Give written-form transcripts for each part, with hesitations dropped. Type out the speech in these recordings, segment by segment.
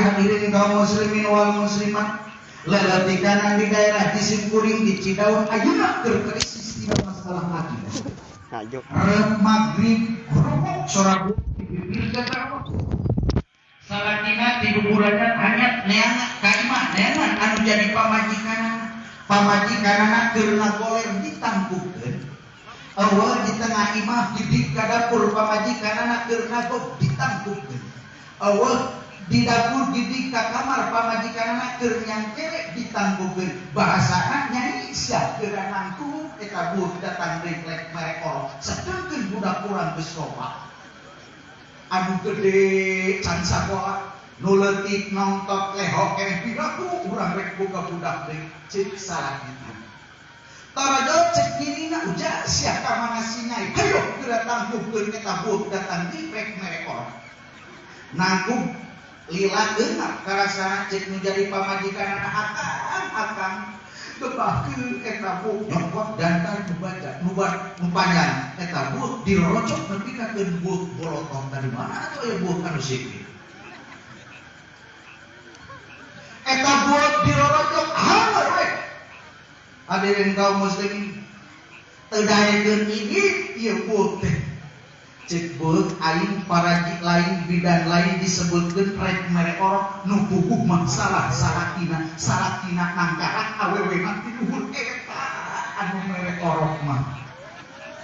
Hadirin kaum muslimin wal muslimat, leletikan di daerah di Simkuring di Cidaun ayeuna keur krisis dina masalah akidah. Rek magrib rokok sora di bibir kata salakina di buburadan hanyat neangan ka imah neangan anu jadi pamajikanana. Pamajikanana keur ngagoler ditangkupkeun. Eueuh di tengah imah didik ka dapur pamajikanana keur ngagog ditangkupkeun. Eueuh di dapur didik ka kamar pamajikanana keur nyangkere ditangkupkeun. Bahasana nyai sia keur nangkup eta buuk datang deui rek mere orok. Sedengkeun budak urang geus loba. Anu gede can sakola nu leutik nongtot lehok keneh piraku urang rek boga budak deui ceuk salakina. Tarajo cek dinina ujar sia ka mana si nyai hayo geura tangkupkeun eta buuk datang deui rek mere orok. Nangkup lila geunap karasana cek nu jadi pamajikanana akang akang gebahkeun eta buuk nyokot dantar nu baca nu panjang eta buuk dirorocok nepi ka keun buuk bolotong tadi mana atuh aya buuk anu sikit eta buuk dirorocok haeur we. Hadirin kaum muslimin teu daekeun ini ieu buuk teh cek buuk aing paraji lain bidan lain disebutkeun rek mere orok nu puguh mah salah salakina salakina nangkarak awewe mah ti luhur eta anu mere orok mah.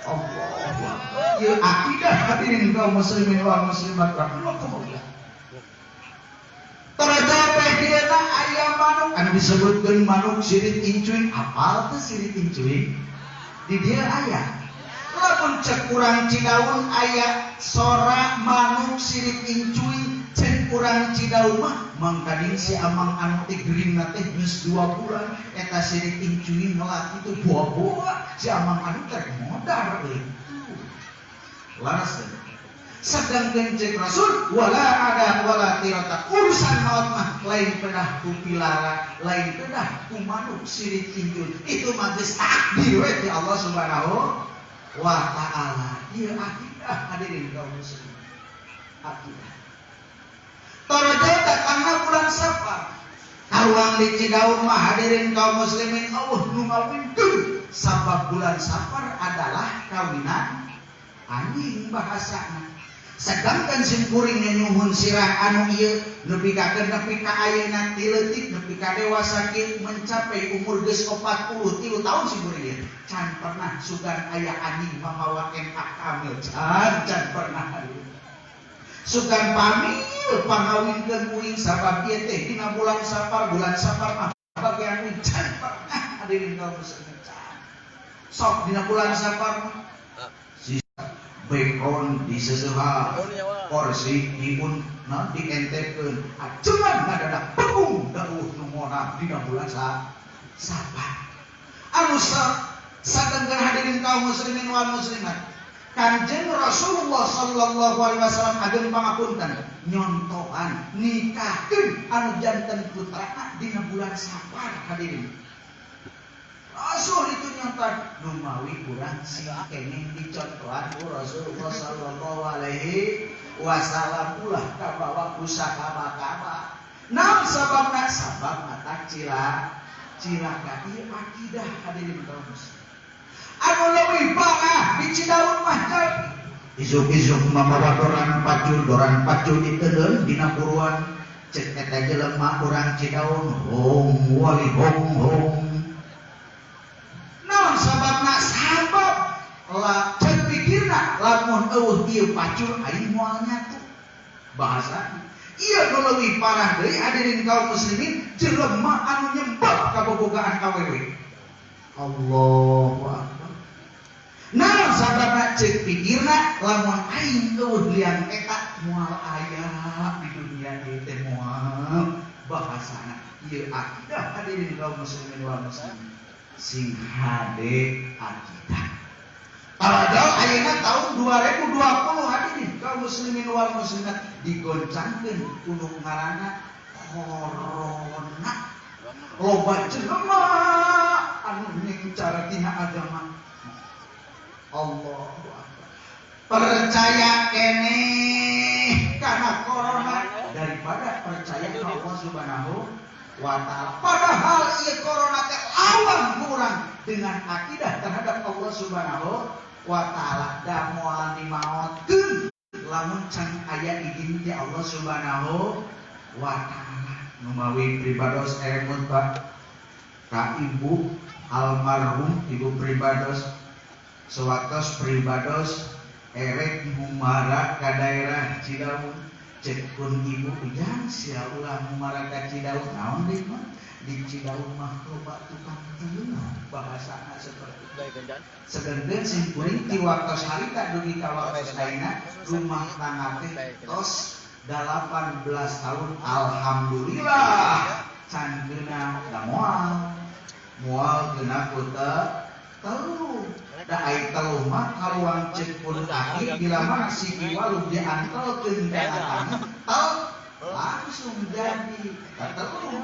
Allahu akbar. Ieu akidah hadirin kaum muslimin wal muslimat rahimakumullah. Taraja teh dieuna aya manuk anu disebutkeun manuk sirit incuing. Apal teh sirit incuing? Di dieu aya. Lamun cek urang Cidaun aya sora manuk sirit incuing, cek urang Cidaun mah mangkading si amang anu teh geuringna teh geus 2 bulan eta sirit incuing ngelak itu buah-buah si amang anu teh modar euy. Laras teh. Sedangkan cek Rasul wala ada wala tirata, urusan maut mah lain pedah ku pilara, lain pedah ku manuk sirit incuing, itu mah geus takdir we ti Allah Subhanahu wa ta'ala. Ieu akidah hadirin kaum muslimin. Akidah. Taraja datangna bulan Safar. Karuang di Cidaun mah hadirin kaum muslimin eueuh nu ngawinkeun sabab bulan Safar adalah kawinan anjing bahasana. Sedangkan simkuring nyuhun sirah anu ieu nepi ka nepi ka ayeuna ti leutik nepi ka dewasa kieu mencapai umur geus 43 tahun simkuring ieu can pernah sugan aya anjing mamawa NA kamil can pernah sugan pamil pangawinkeun uing sabab ieu teh dina bulan Safar mah bagian uing can pernah hadirin kaum muslimin can sok dina bulan Safar mah background di seseha kursi diun nah dientepkeun ajengan ngadadak pegung dauh nu ngona dina bulan Safar anu sadengkeun hadirin kaum muslimin wal muslimat Kanjeng Rasulullah sallallahu alaihi wasallam ageng pangapunten nyontohan nikahkeun anu janten putrana dina bulan Safar hadirin. Rasul itu nyontohan numawi urang sing kenging dicontohan ku Rasulullah sallallahu alaihi wasallam ulah kabawa kusakaba-kaba. Naon sababna? Sabab mata cilaka ieu akidah hadirin kaum muslimin. Anu leuwih parah di Cidaun mah izuk-izuk mamawa doran pacul diteun dina buruan cek eta jelema urang Cidaun hong wali hong hong. Naon sababna? Sabab la cek pikirna lamun eueuh ieu pacul aing moal nyatu. Bahasana ieu nu leuwih parah deui hadirin kaum muslimin jelema anu nyembah kabobogaan awewe. Allahu akbar. Naon sababna? Cek pikirna lamun aing eueuh liang eta moal aya di dunia ieu teh moal. Bahasana ieu akidah hadirin kaum muslimin wal muslimat. Sing hade akidah. Padahal ayeuna tahun 2020 hadirin kaum muslimin wal muslimat digoncangkeun ku nu ngaranna corona. Loba jelema anu nyingcara tina agama. Allahu akbar. Percaya keneh kana corona daripada daripada percaya ka Allah Subhanahu wa ta'ala. Padahal ieu corona teh lawan kurang dengan akidah terhadap Allah Subhanahu wa ta'ala. Da moal dimaotkeun lamun can aya izin ti Allah Subhanahu wa ta'ala. Numawi pribados emut Pak ka ibu almarhum ibu pribados sewaktos pribados erek mumara ka daerah Cidaun cek pun ibu ujang sia ulah mumara ka Cidaun naon deui mah di Cidaun mah loba tukang teluh bahasana seperti sedengkeun sim kuring ti waktos harita dugi ka waktos ayeuna rumah tangga teh tos 18 tahun alhamdulillah can geuna da moal moal geuna ku teluh. Da ai teluh mah kaluang ceuk pun aki bila mana si waluh diantelkeun ka tanah tel langsung jadi teluh.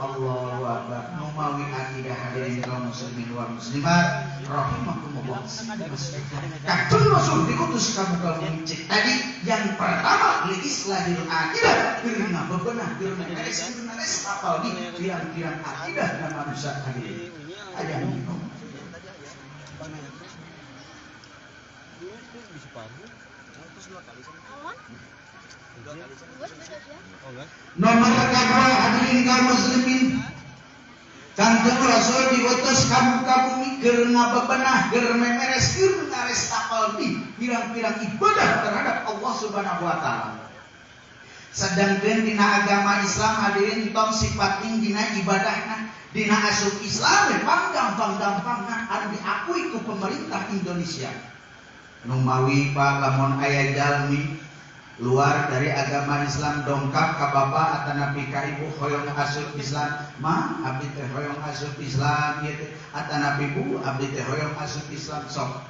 Allahu akbar. Numawi akidah hadirin kaum muslimin wal muslimat rahimakumullah. Kanjeng Rasul diutus kamu kaum cek tadi yang pertama li islahil akidah keur ngabebenah keur ngares keur ngares apal di pirang-pirang akidah na manusia hadirin. Aya minum. Nomor kedua hadirin kaum muslimin, Kanjeng Rasul diutus kamu ka bumi keur ngabebenah, keur memeres, keur ngares tapal di pirang-pirang ibadah terhadap Allah Subhanahu wa taala. Sedangkan dina agama Islam hadirin tong sipating dina ibadahna, dina asup Islam panggampang-gampangna anu diakui ku pemerintah Indonesia. Numawi Pak lamun aya jalmi luar dari agama Islam dongkap ka bapa atanapi ka ibu hoyong asup Islam, ma abdi teh hoyong asup Islam ieu teh atanapi bu abdi teh hoyong asup Islam sok.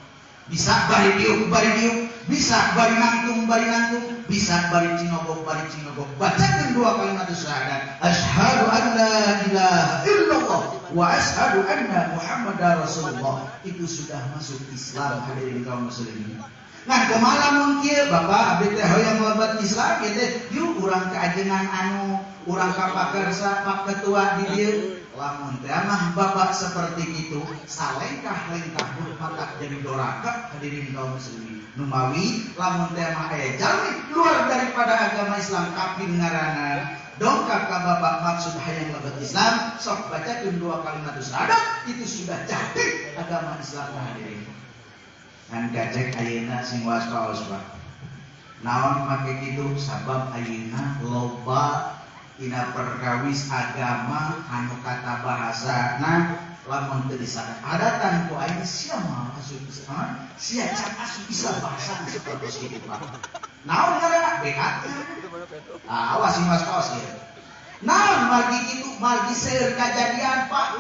Bisa bari diuk bari diuk, bisa bari nangtung bari nangtung, bisa bari cinogok bari cinogok. Bacakeun dua kalimat syahadat, asyhadu an la ilaha illallah wa asyhadu anna Muhammadar Rasulullah. Itu sudah masuk Islam hadirin kaum muslimin. Nah kumaha lamun kieu bapak abdi teh hoyong mlebet Islam ieu teh yuk urang ka ajengan anu urang ka pakersa pak ketua di dieu. Lamun teh mah bapak seperti itu salengkah-lengkah matak jadi doraka hadirin kaum muslimin. Numawi lamun teh mah aya jalmi luar daripada agama Islam kafir ngaranna dongkap ka bapak maksud hayang mlebet Islam sok bacakeun dua kalimat syahadat itu sudah jadi agama Islam hadirin. Ngan kacek ayeuna sing waspaos Pak. Naon make kitu sabab ayeuna loba dina perkawis agama anu kata bahasana lamun teu disadatan ku aing sia mah asup Islam, sia can asup Islam bahasana sapertos kitu Pak. Naon ngaranna beat? Ah, awas sing waspaos ieu. Naon margi kitu margi seueur kajadian Pak.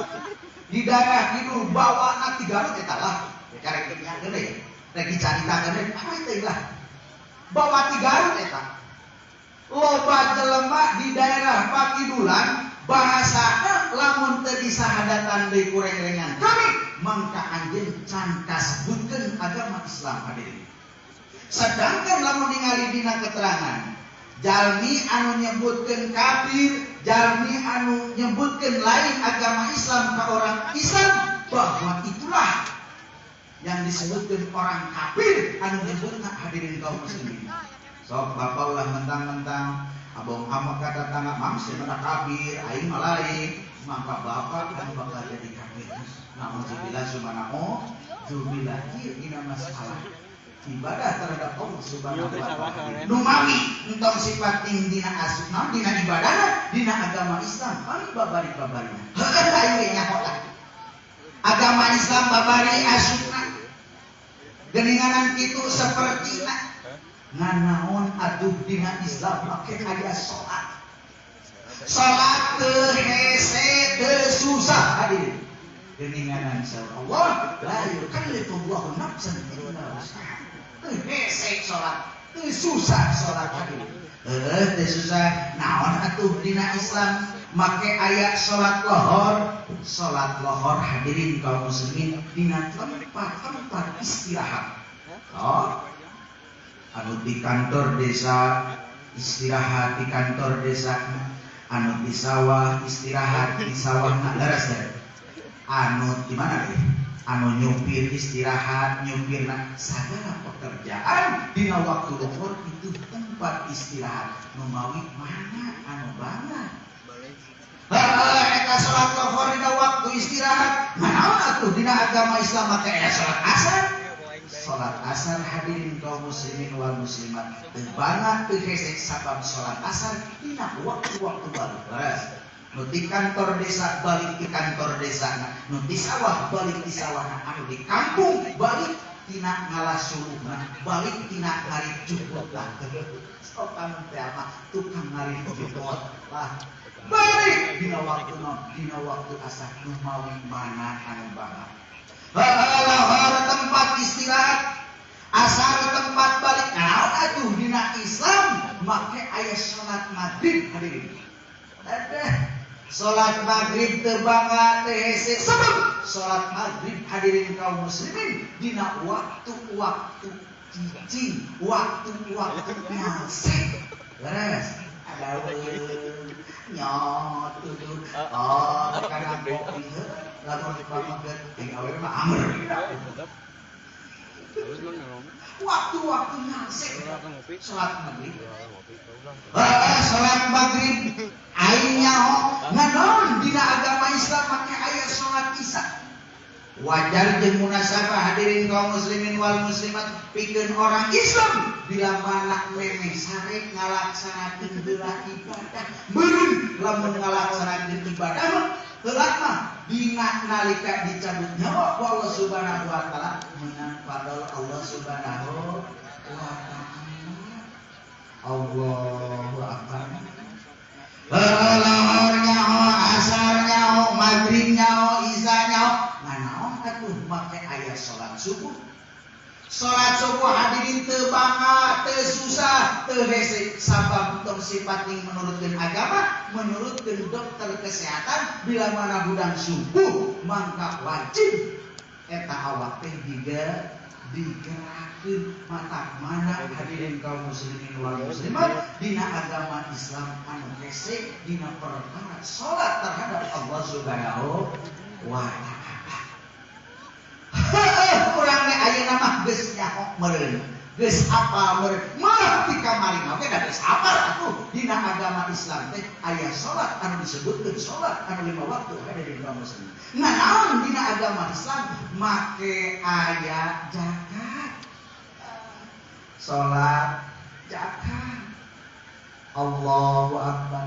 Di daerah kidul bawana ti Garut eta lah. Karek dinya deui rek dicaritakeun deui apa teh lah bawa ti Garut eta loba jelema di daerah Pakidulan bahasana lamun teu disahadatan deui ku rengrengan kami mangka anjeun can kasebutkeun agama Islam hadirin. Sedangkan lamun ningali dina keterangan jalmi anu nyebutkeun kafir, jalmi anu nyebutkeun lain agama Islam ka orang Islam bahwa itulah yang disebutkan orang kafir anu nyebutna hadirin kaum muslimin. Sok bapak ulah mentang-mentang abong amak kata tangga mang sia mah kafir aing mah lain, maka bapak anu bakal jadi kafir. Nauzubillah subhanahu wa ieu dina masalah ibadah terhadap Allah Subhanahu wa taala. Numawi entong sipating dina asup naon dina ibadahna dina agama Islam paling babari-babarina. Heueuh aing ge nyaho lah. Agama Islam babari asupna geninganan kitu sapertina nganaon atuh dina Islam make aya salat. Salat teu hese teu susah hadirin. Geninganan saur Allah la yukallifullahu nafsan illa wus'aha. Teu hese salat, teu susah salat hadirin. Heueuh teu susah naon atuh dina Islam make aya salat lohor. Salat lohor hadirin kaum muslimin dina tempat-tempat istirahat. Oh, anu di kantor desa istirahat di kantor desa, anu di sawah istirahat di sawah leres teh. Anu di mana teh? Anu nyupir istirahat nyupirna, sagala pekerjaan dina waktu lohor itu tempat istirahat. Numawi mana anu banget. Heeh, eta salat lohor dina waktu istirahat. Naon atuh dina agama Islam make aya salat asar? Salat asar hadirin kaum muslimin wal muslimat teu bangga teu hese sabab salat asar dina waktu-waktu balik. Leres. Nu di kantor desa balik di kantor desana, nu di sawah balik di sawahna, anu di kampung balik tina ngalah suluhna, balik tina ngarit juput lah. Sok kamu teh mah tukang ngarit juput lah. Balik dina waktu non, dina waktu asar nu mawi mana anu bangga. Lohor tempat istirahat, asar tempat balik. Naon atuh dina Islam make aya salat maghrib hadirin. Ada salat maghrib teu bangga teu hese sebab salat maghrib hadirin kaum muslimin dina waktu-waktu cicing, waktu-waktu nyalsek. Leres. Ada nyot tuduh. Oh, kana kopi lamun pameget ting awewe mah amer. Waktu-waktu nyalsek salat maghrib. Salat maghrib aing nyaho nganaon dina agama Islam make aya salat Isya. Wajar jeung munasabah hadirin kaum muslimin wal muslimat pikeun orang Islam bila mana memeh sare ngalaksanakeun heula ibadah. Meureun lamun ngalaksanakeun ibadah mah heula mah dina nalika dicabut nyawa ku Allah Subhanahu wa taala menang fadl Allah Subhanahu wa taala. Allahu akbar. Lohor nyaho, asar nyaho, maghrib nyaho, isya nyaho. Nanaon atuh make aya salat subuh. Salat subuh hadirin teu bangga, teu susah, teu hese sabab tong sipat ning menurutkeun agama, menurutkeun dokter kesehatan bila mana hudang subuh mangka wajib eta awak teh digerakkeun mata mana hadirin kaum muslimin wal muslimat dina agama Islam anu hese dina perkara salat terhadap Allah Subhanahu wa taala. Heueuh urang ge ayeuna mah geus nyaho meureun, geus apal meureun, mah ti kamari mah ge da geus apal atuh dina agama Islam teh aya salat anu disebutkeun salat anu lima waktu hadirin kaum muslimin. Nah naon dina agama Islam make aya zakat. Salat zakat. Allahu akbar.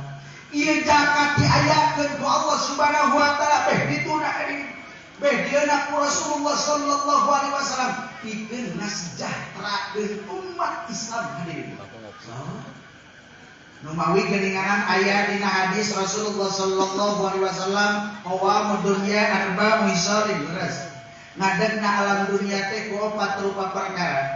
Ieu zakat diayakeun ku Allah Subhanahu wa taala beh dituna hadirin. Beh dieuna ku Rasulullah sallallahu alaihi wasallam pikeun ngasejahterakeun umat Islam hadirin. Numawi geuninganan aya dina hadis Rasulullah sallallahu alaihi wasallam qawamud dunya arba misalin leres. Ngadegna alam dunia teh ku opat rupa perkara.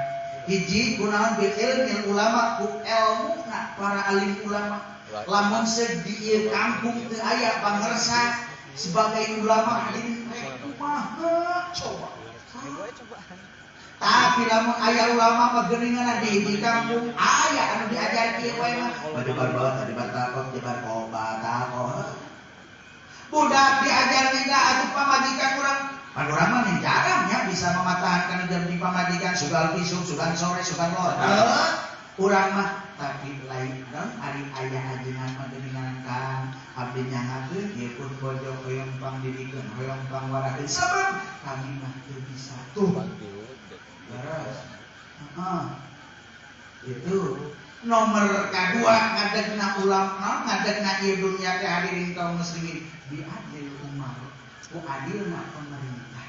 Hiji kunaon bil ilmil ulama ku elmuna para alim ulama. Lamun seug di ieu kampung teu aya pangersa sebagai ulama hadirin rek kumaha coba. Tapi lamun aya ulama mah geuningan di kampung aya anu diajar kieu wae mah bade barbat bade batakot jebar kobatako. Budak diajar lila atuh pamajikan urang. Pan urang mah jarang ya bisa mematahankan jam di pamajikan sugal isuk, sugan sore, sugan lor. Urang mah tapi lain dong ari aya ajengan mah geuningan kang abdi nyangakeun ieu pun bojo hoyong pangdidikeun hoyong pangwarakeun sabab kami mah teu bisa tuh. Beres. Heeh. Itu nomor kedua ngadegna ulama ngadegna ieu dunya teh hadirin kaum muslimin biadil umar ku adilna pemerintah.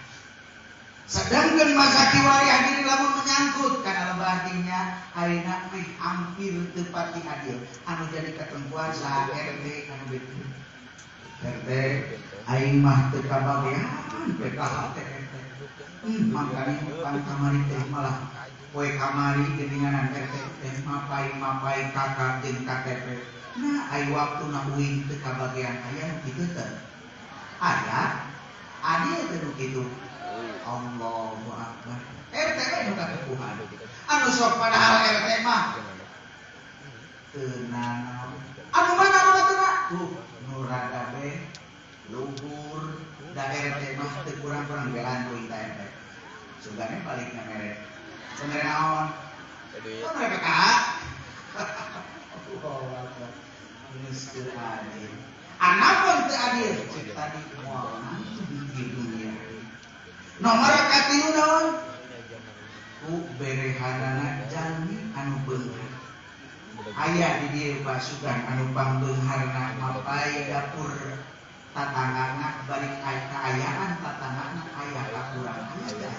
Sedangkan masa kiwari hadirin lamun menyangkut kana lebah dinya ayeuna meh hampir teu pati adil anu jadi katempuan saha RT anu beuteung RT aing mah teu kabagean PKH teh RT. Mangkani pan kamari teh malah poe kamari geuninganan RT teh mapai-mapai KK jeung KTP. Nah ai waktuna uing teu kabagean aya nu kitu teh. Aya adil teh nu kitu. Allahu akbar. RT we nu katepuhan. Anu sok padahal RT mah Teu nanaon. Anu mana nu batuna? Tuh nu rada be luhur da RT mah teu kurang-kurang dibelaan ku ka RT. Sugane balik na mere. Mere naon? Oh, mere PK. Allahu Akbar. Geus teu adil. Anapun teu adil cek tadi moal di dunia. Nomor katilu naon? Ku berehanana jalmi anu beunghar. Aya di dieu pasukan anu pangbeungharna mapai dapur tatanggana balik kaayaan tatanggana aya kakurangan aya.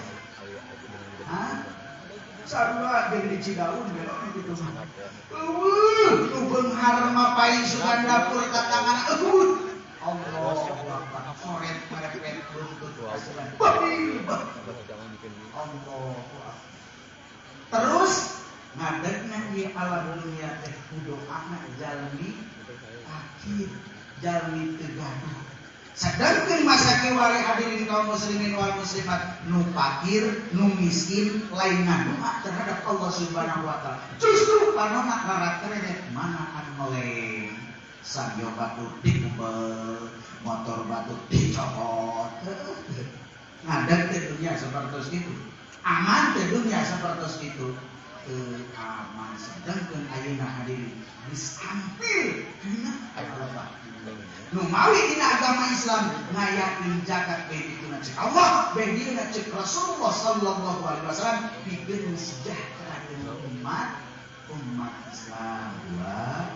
Hah? Sarua jeung di Cidaun belok kitu mah. Eueuh, nu beunghar mapai sugan dapur tatanggana eueuh. Allahu Akbar. Coret merepet buntut kasuran. Allahu Akbar. Terus ngadegna ieu alam dunia teh doana jalmi fakir, jalmi teu gaduh. Sedangkan masa kiwari hadirin kaum muslimin wal muslimat nu fakir, nu miskin lain ngadoa terhadap Allah Subhanahu wa taala. Justru panona karakternya mana anu meleng. Samyo batu dikubel, motor batu dicopot. Ngadeg teh dunia seperti itu. Aman teh dunia seperti itu. Teu aman. Sedangkan ayeuna hadirin geus hampir dina Allah. Nu mawi dina agama Islam ngayakeun zakat bae dituna cek Allah, bae dina cek Rasulullah sallallahu alaihi wasallam pikeun sejahterakeun umat umat Islam. Dua.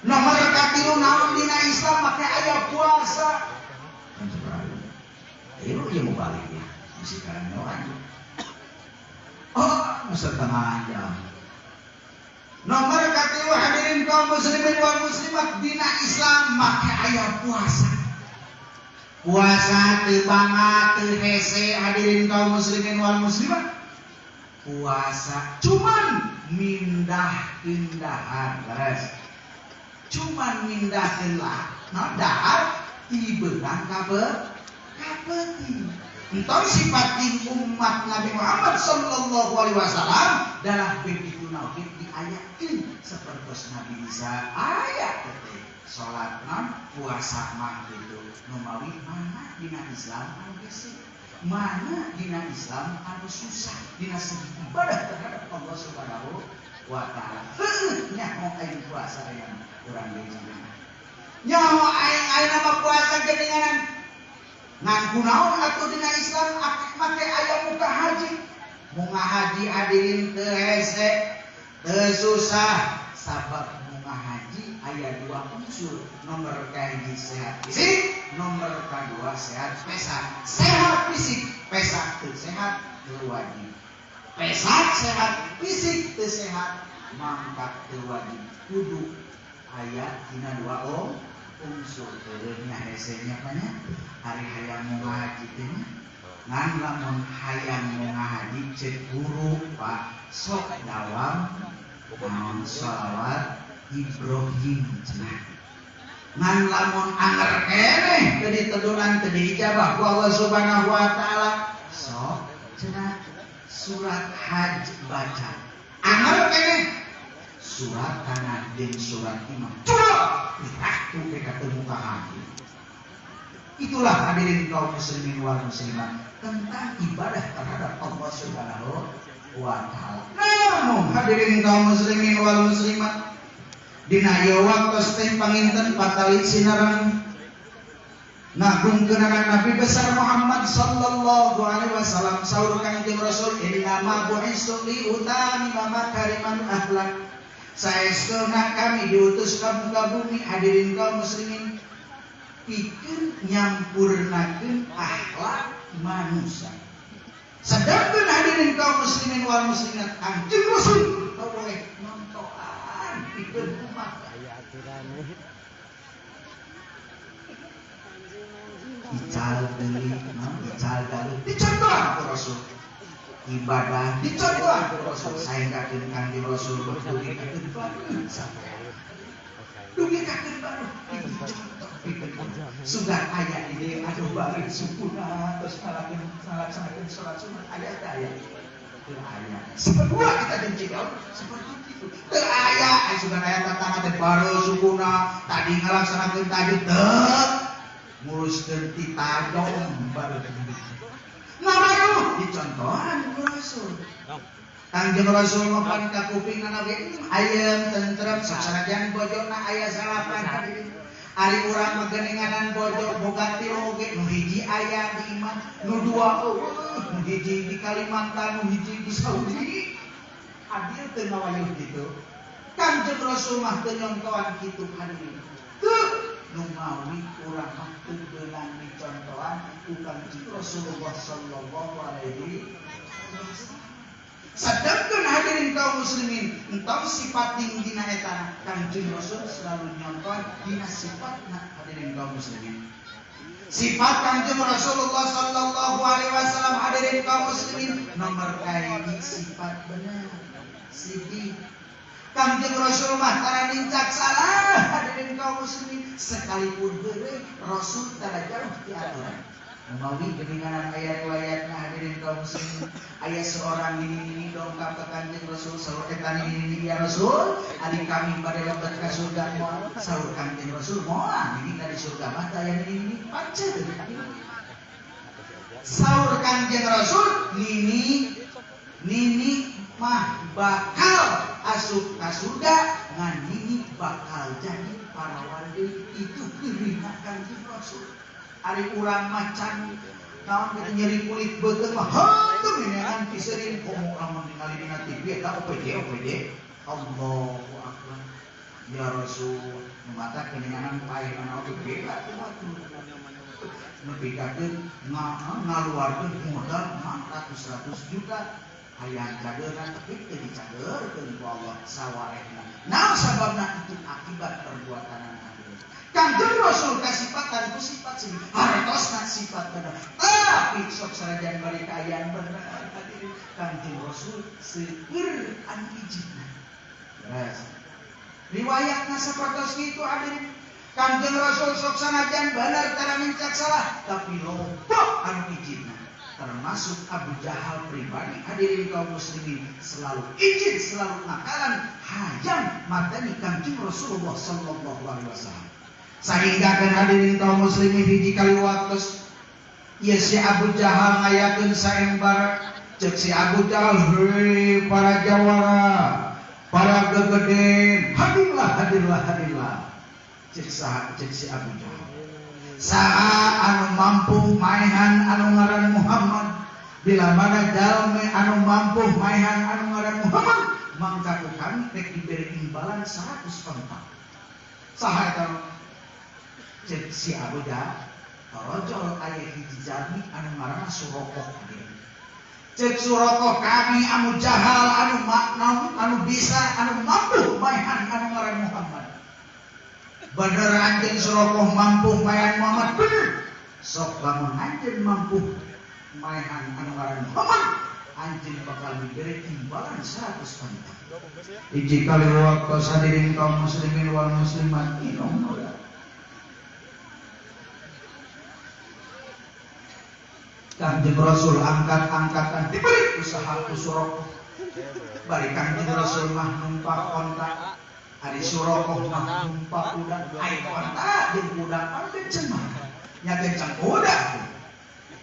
Nomor katilu naon dina Islam make aya puasa. Kan sabaraha? Ayo ieu mau balik ya. Mesti karanyoan. Oh, setengah jam. Nomor katilu hadirin kaum muslimin wal muslimat dina Islam make aya puasa. Puasa teu bangat teu hese hadirin kaum muslimin wal muslimat. Puasa cuman mindahkeun dahar, leres. Cuman mindahkeun lah, nah dahar ti beurang ka peuting. Entong sifat umat Nabi Muhammad sallallahu alaihi wasallam dalam begitu nauhid diayakeun sapertos Nabi Isa aya teh salat non puasa mah kitu nu mawi mana dina Islam anu hese, mana dina Islam anu susah dina segi ibadah terhadap Allah Subhanahu wa taala. Heuh nyaho aing puasa ayeuna urang deui cenah. Nyaho aing ayeuna mah puasa geuninganan. Ngan kunaon atuh dina Islam make aya muka haji. Munga haji hadirin teu hese, teu susah sabab munga haji aya dua unsur. Nomor kahiji sehat fisik, nomor kadua sehat pesak. Sehat fisik, pesak teu sehat teu wajib. Pesak sehat fisik teu sehat mangkat teu wajib. Kudu aya dina dua unsur. Nya hese nya nya hari hayang mau ngahaji teh nya ngan lamun hayang mau ngahaji cek guru Pak sok dawam naon sholawat Ibrahim cenah. Ngan lamun anger keneh teu ditedunan teu diijabah ku Allah Subhanahu wa taala sok cenah surat haj baca. Anger keneh surat tanah jeung surat imam. Coba itu ketemu ka haji. Itulah hadirin kaum muslimin wal muslimat tentang ibadah terhadap Allah Subhanahu wa taala. Namun hadirin kaum muslimin wal muslimat dina ieu waktos teh panginten patali sinareng ngagungkeun Nabi besar Muhammad sallallahu alaihi wasallam saur Kangjeng Rasul innama bu'istu li utamima makarimal akhlak. Saestuna kami diutus ka muka bumi hadirin kaum muslimin pikeun nyampurnakeun akhlak manusia. Sedangkan hadirin kaum muslimin wal muslimat Kangjeng Rasul teu boleh nontoan pikeun umat. Ical deui, ical deui dicontohan ku Rasul. Ibadah dicontohan ku Rasul saenggakeun Kangjeng Rasul dugi ka baru sampai. Dugi ka baru dicontoh pikeun. Sudah aya di dieu aduh bari sukuna terus ngalaksanakeun salat sunat aya teh aya. Teu aya. Sepedua kita jeung Cidaun seperti itu. Teu aya aya sugan aya tatangga teh baru sukuna tadi ngalaksanakeun tahajud teu nguruskeun ti tajong baru. Nah, dicontohan ku Rasul. Kangjeng Rasul mapan ka kupingna ge ayem tentrem sanajan bojona aya salapan hadirin. Ari urang mah geuninganan bojo boga tilu oge nu hiji aya di imah, nu dua eueuh, nu hiji di Kalimantan, nu hiji di Saudi. Adil teu ngawayuh kitu. Kangjeng Rasul mah teu nyontohan kitu hadirin. Teu nu mawi urang mah teu beunang dicontohan ku Kangjeng Rasulullah sallallahu alaihi wasallam. Sedangkan hadirin kaum muslimin entong sifat tinggi na eta Kangjeng Rasul selalu nyontohan dina sifatna hadirin kaum muslimin. Sifat Kangjeng Rasulullah sallallahu alaihi wasallam hadirin kaum muslimin nomor kahiji sifat bener sidik. Kangjeng Rasul mah tara nincak salah hadirin kaum muslimin sekalipun heureuy Rasul tara jauh ti aturan. Mawi geninganan aya riwayatna hadirin kaum muslimin aya seorang nini-nini dongkap ka Kangjeng Rasul saur eta nini-nini ya Rasul ari kami bade lebet ka surga moal saur Kangjeng Rasul moal nini ka di surga mah teh aya nini-nini pancet saur Kangjeng Rasul nini nini mah bakal asup ka surga ngan nini bakal jadi parawan deui itu keurina Kangjeng Rasul. Ari urang macan naon kitu nyeri kulit beuteung mah heunteu neangan piserin komo urang mah ningali dina TV eta OPJ OPJ Allahu akbar ya Rasul nu mata keninganan paehna oge beda tuh atuh nepi ka ngaluarkeun modal ratus-ratus juta hayang cageurna tapi teu dicageurkeun ku Allah sawarehna naon sababna itu akibat perbuatan. Kangjeng Rasul kasipatan ku sifat sini hartosna sifat bener tapi sok sanajan bari kaayaan bener hadirin Kangjeng Rasul seueur anu ijibna. Beres. Riwayatna sapertos kitu hadirin Kangjeng Rasul sok sanajan bener tara nincak salah tapi loba anu ijibna. Termasuk Abu Jahal pribadi hadirin kaum muslimin selalu izin selalu nakalan hayang mateni Kangjeng Rasulullah sallallahu alaihi wasallam. Sehingga kan hadirin kaum muslimin hiji kali waktu ieu si Abu Jahal ngayakeun saembara ceuk si Abu Jahal heuy para jawara para gegeden hadirlah hadirlah hadirlah ceuk saha ceuk si Abu Jahal saha anu mampu maehan anu ngaran Muhammad bila mana jalmi anu mampu maehan anu ngaran Muhammad mangka ku kami rek diberi imbalan 100 onta saha eta cek si Abu Jahal torojol aya hiji jalmi anu ngaranna Suraqah. Cek Suraqah kami anu Jahal anu makna anu bisa anu mampu maehan anu ngaran Muhammad. Bener anjeun Suraqah mampu maehan Muhammad bener. Sok lamun anjeun mampu maehan anu ngaran Muhammad anjeun bakal diberi imbalan 100 onta. Hiji kali waktu hadirin kaum muslimin wal muslimat inum. Kangjeng Rasul angkat-angkatan diberi usaha ku Suraqah. Bari Kangjeng Rasul mah numpak onta, ari Suraqah mah numpak kuda. Ai onta jeung kuda pan kenceng mah. Nya kenceng kuda.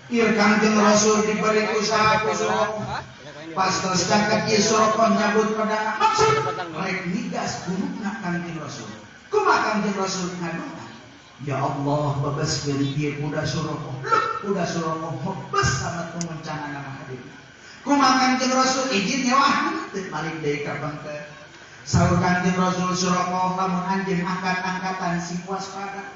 Ieu Kangjeng Rasul diberi usaha ku Suraqah. Pas geus caket ieu Suraqah nyabut pedang maksud rek nigas gunungna Kangjeng Rasul. Kumaha Kangjeng Rasul ngadoa? Ya Allah bebaskeun ieu kuda Suraqah. Kuda Suraqah mebes sama pemencangan hadir. Kumaha Kangjeng Rasul izin nyewa teu balik deui ka pengker. Saur Kangjeng Rasul Suraqah lamun anjeun angkat-angkatan sing waspada.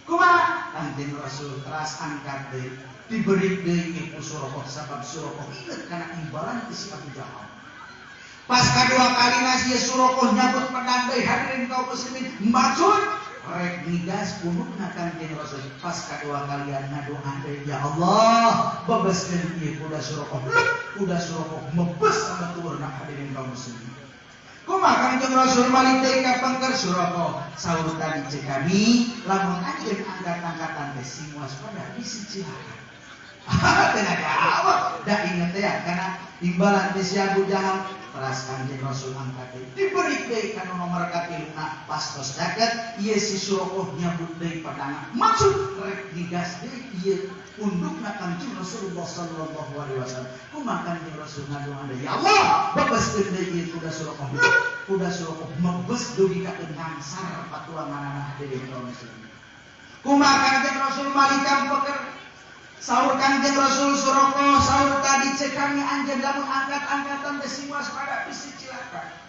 Kumaha Kangjeng Rasul teras angkat deui diberi deui ku Suraqah sabab Suraqah inget kana imbalan ti si Abu Jahal. Pas kadua kalina si Suraqah nyabut pedang deui hadirin kaum muslimin maksud rek nigas punukna Kangjeng Rasul pas kadua kalian ngadoa deui ya Allah bebaskeun ieu kuda Suraqah kuda Suraqah mebes sama tuurna hadirin kaum muslimin. Kumaha Kangjeng Rasul balik deui ka pengker Suraqah saur tadi ceuk kami lamun anjeun angkat-angkatan teh sing waspada bisi cilaka. Teu ngajawab. Da inget teh ya kana imbalan ti si Abu Jahal teras Kanjeng Rasul angkat deui. Diberi deui kana nomor katiluna pas tos deket ieu si Suraqah nyabut deui pedangna. Maksud rek digas deui ieu undukna Kanjeng Rasulullah sallallahu alaihi wasallam. Kumaha Kanjeng Rasul ngadoa deui, ya Allah, bebaskeun deui ieu kuda Suraqah. Kuda Suraqah mebes dugi ka ngangsar patuanganana hadirin kaum muslimin. Kumaha Kanjeng Rasul malikam peker saur Kanjeng Rasul Suraqah saur tadi cek kami anjeun lamun angkat-angkatan teh sing waspada bisi cilaka.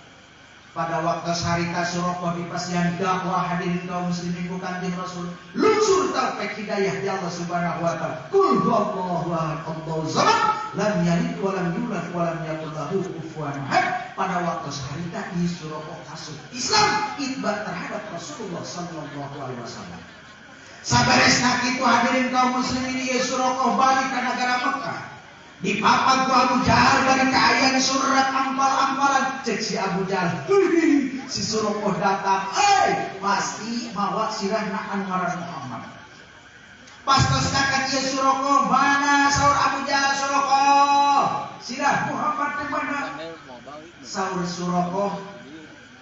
Pada waktu harita Suraqah di pasian dakwah hadirin kaum muslimin ku Kanjeng Rasul luncur taufik hidayah di Allah Subhanahu wa taala. Qul huwallahu ahad, Allahu samad, lam yalid wa lam yulad wa lam yakul lahu kufuwan ahad. Pada waktu harita ieu Suraqah masuk Islam itba terhadap Rasulullah sallallahu alaihi wasallam. Saberesna kitu hadirin kaum muslimin ieu Suraqah balik ka nagara Mekah. Dipapan ku Abu Jahal bari kaayaan surat ampal-ampalan cek si Abu Jahal. Si Suraqah datang, pasti mawa sirahna anu ngaran Muhammad. Pas tos kakat ieu Suraqah, mana saur Abu Jahal Suraqah? Sirah Muhammad di mana? Saur Suraqah,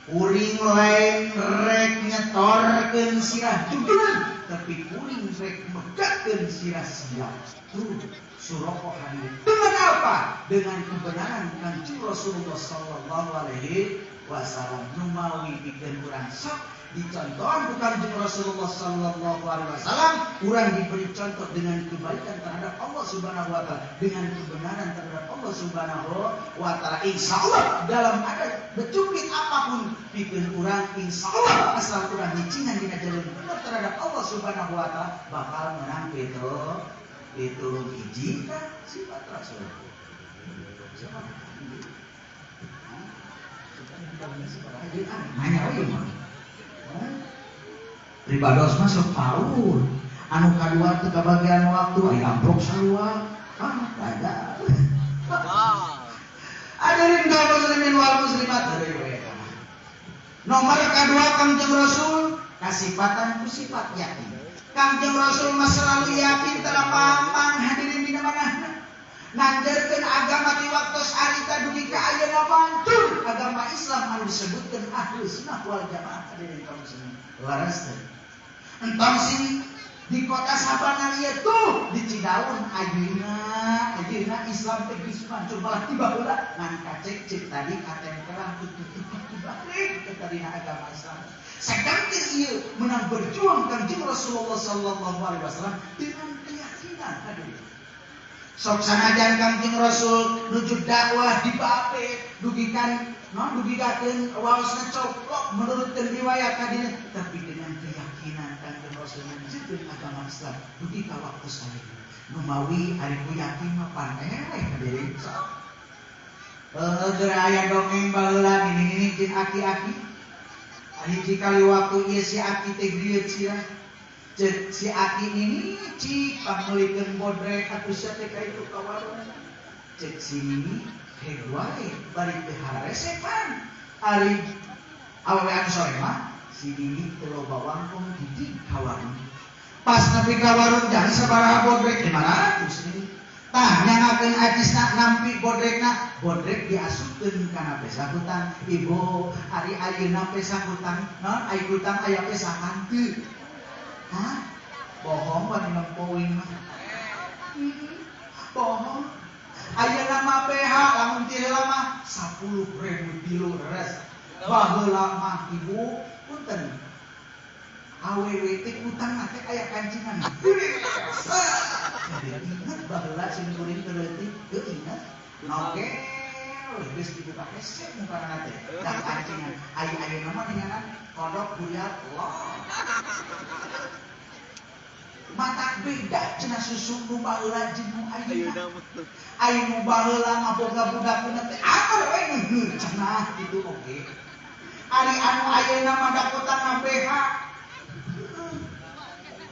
kuring lain rek nyetorkeun sirah judul, tapi kuring rek megatkeun sirah siap. Tuh Suraqah hadir. Dengan apa? Dengan kebenaran Kanjeng Rasulullah sallallahu alaihi wasallam. Numawi pikeun urang sok dicontohan ku Kanjeng Rasulullah sallallahu alaihi wasallam, urang diberi contoh dengan kebaikan terhadap Allah Subhanahu wa taala, dengan kebenaran terhadap Allah Subhanahu wa taala. Insyaallah dalam ada becupit apapun pikeun urang, insyaallah asal urang nyicingan dina jalur bener terhadap Allah Subhanahu wa taala bakal menang gitu. Itu hiji kan sifat Rasul. Siapa? Nanya we mah. Pribados mah sok paur. Anu kadua teu kabagian waktu aya amprok sarua. Ah, ada. Hadirin kaum muslimin wal muslimat heureuy we. Nomor kadua Kanjeng Rasul kasifatan ku sifat yakin. Kanjeng Rasul mah selalu yakin terapang hadirin dina manahna. Nanjerkeun agama di waktos harita dugi ka ayeuna mantur agama Islam anu disebutkeun ahli sunnah wal jamaah hadirin kaum muslimin. Leres teh. Entong sing di kota Sabana ieu tuh di Cidaun ayeuna ayeuna Islam teh geus mancur malah tiba heula ngan kacek cek tadi katempelan tutup dibalik ke tadina agama Islam. Sedangkan ieu menang berjuang Kanjeng Rasulullah sallallahu alaihi wasallam dengan keyakinan hadirin. Sok sanajan Kanjeng Rasul nuju dakwah dibapet dugikan non dugigakeun waosna coplok menurutkeun riwayat hadirin, tapi dengan keyakinan Kanjeng Rasul ngajeurkeun agama Islam dugi ka waktu ayeuna. Numawi ari ku yakin mah pan eleh hadirin sok. Heuh aya dongeng baheula nini-nini jeung aki-aki. Hiji kali waktu ieu si aki teh grieut sia. Ceuk si aki nini cik pangmeulikeun bodrek atuh sia teh ka itu ka warung. Ceuk si nini heg wae bari teh haresepan. Ari awewe anu sore mah si nini teu loba wangkung hiji ka warung. Pas nepi ka warung jang sabaraha bodrek 500 nini. Tah nyangakeun acisna nampi bodrekna, bodrek diasupkeun kana pesa hutang. Ibu, ari ayeuna pesa hutang, naon ai hutang aya pesakan teu? Hah? Bohong wani nempoing mah. Bohong. Ayeuna mah PH lamun ti heula mah 10.000 tilu res. Baheula mah ibu punten. Awewe teh hutang teh aya kancingan. Jadi inget baheula sing kuring teu leutik, teu inget. Nogel geus dibuka hese mukana teh. Da kancingan. Aya ayeuna mah ninganan kodok buriat loh. Matak beda cenah susu nu baheula jeung nu ayeuna. Aya nu baheula mah boga budakna teh anger we ngeuheur cenah kitu oge. Ari anu ayeuna mah dakotana BH.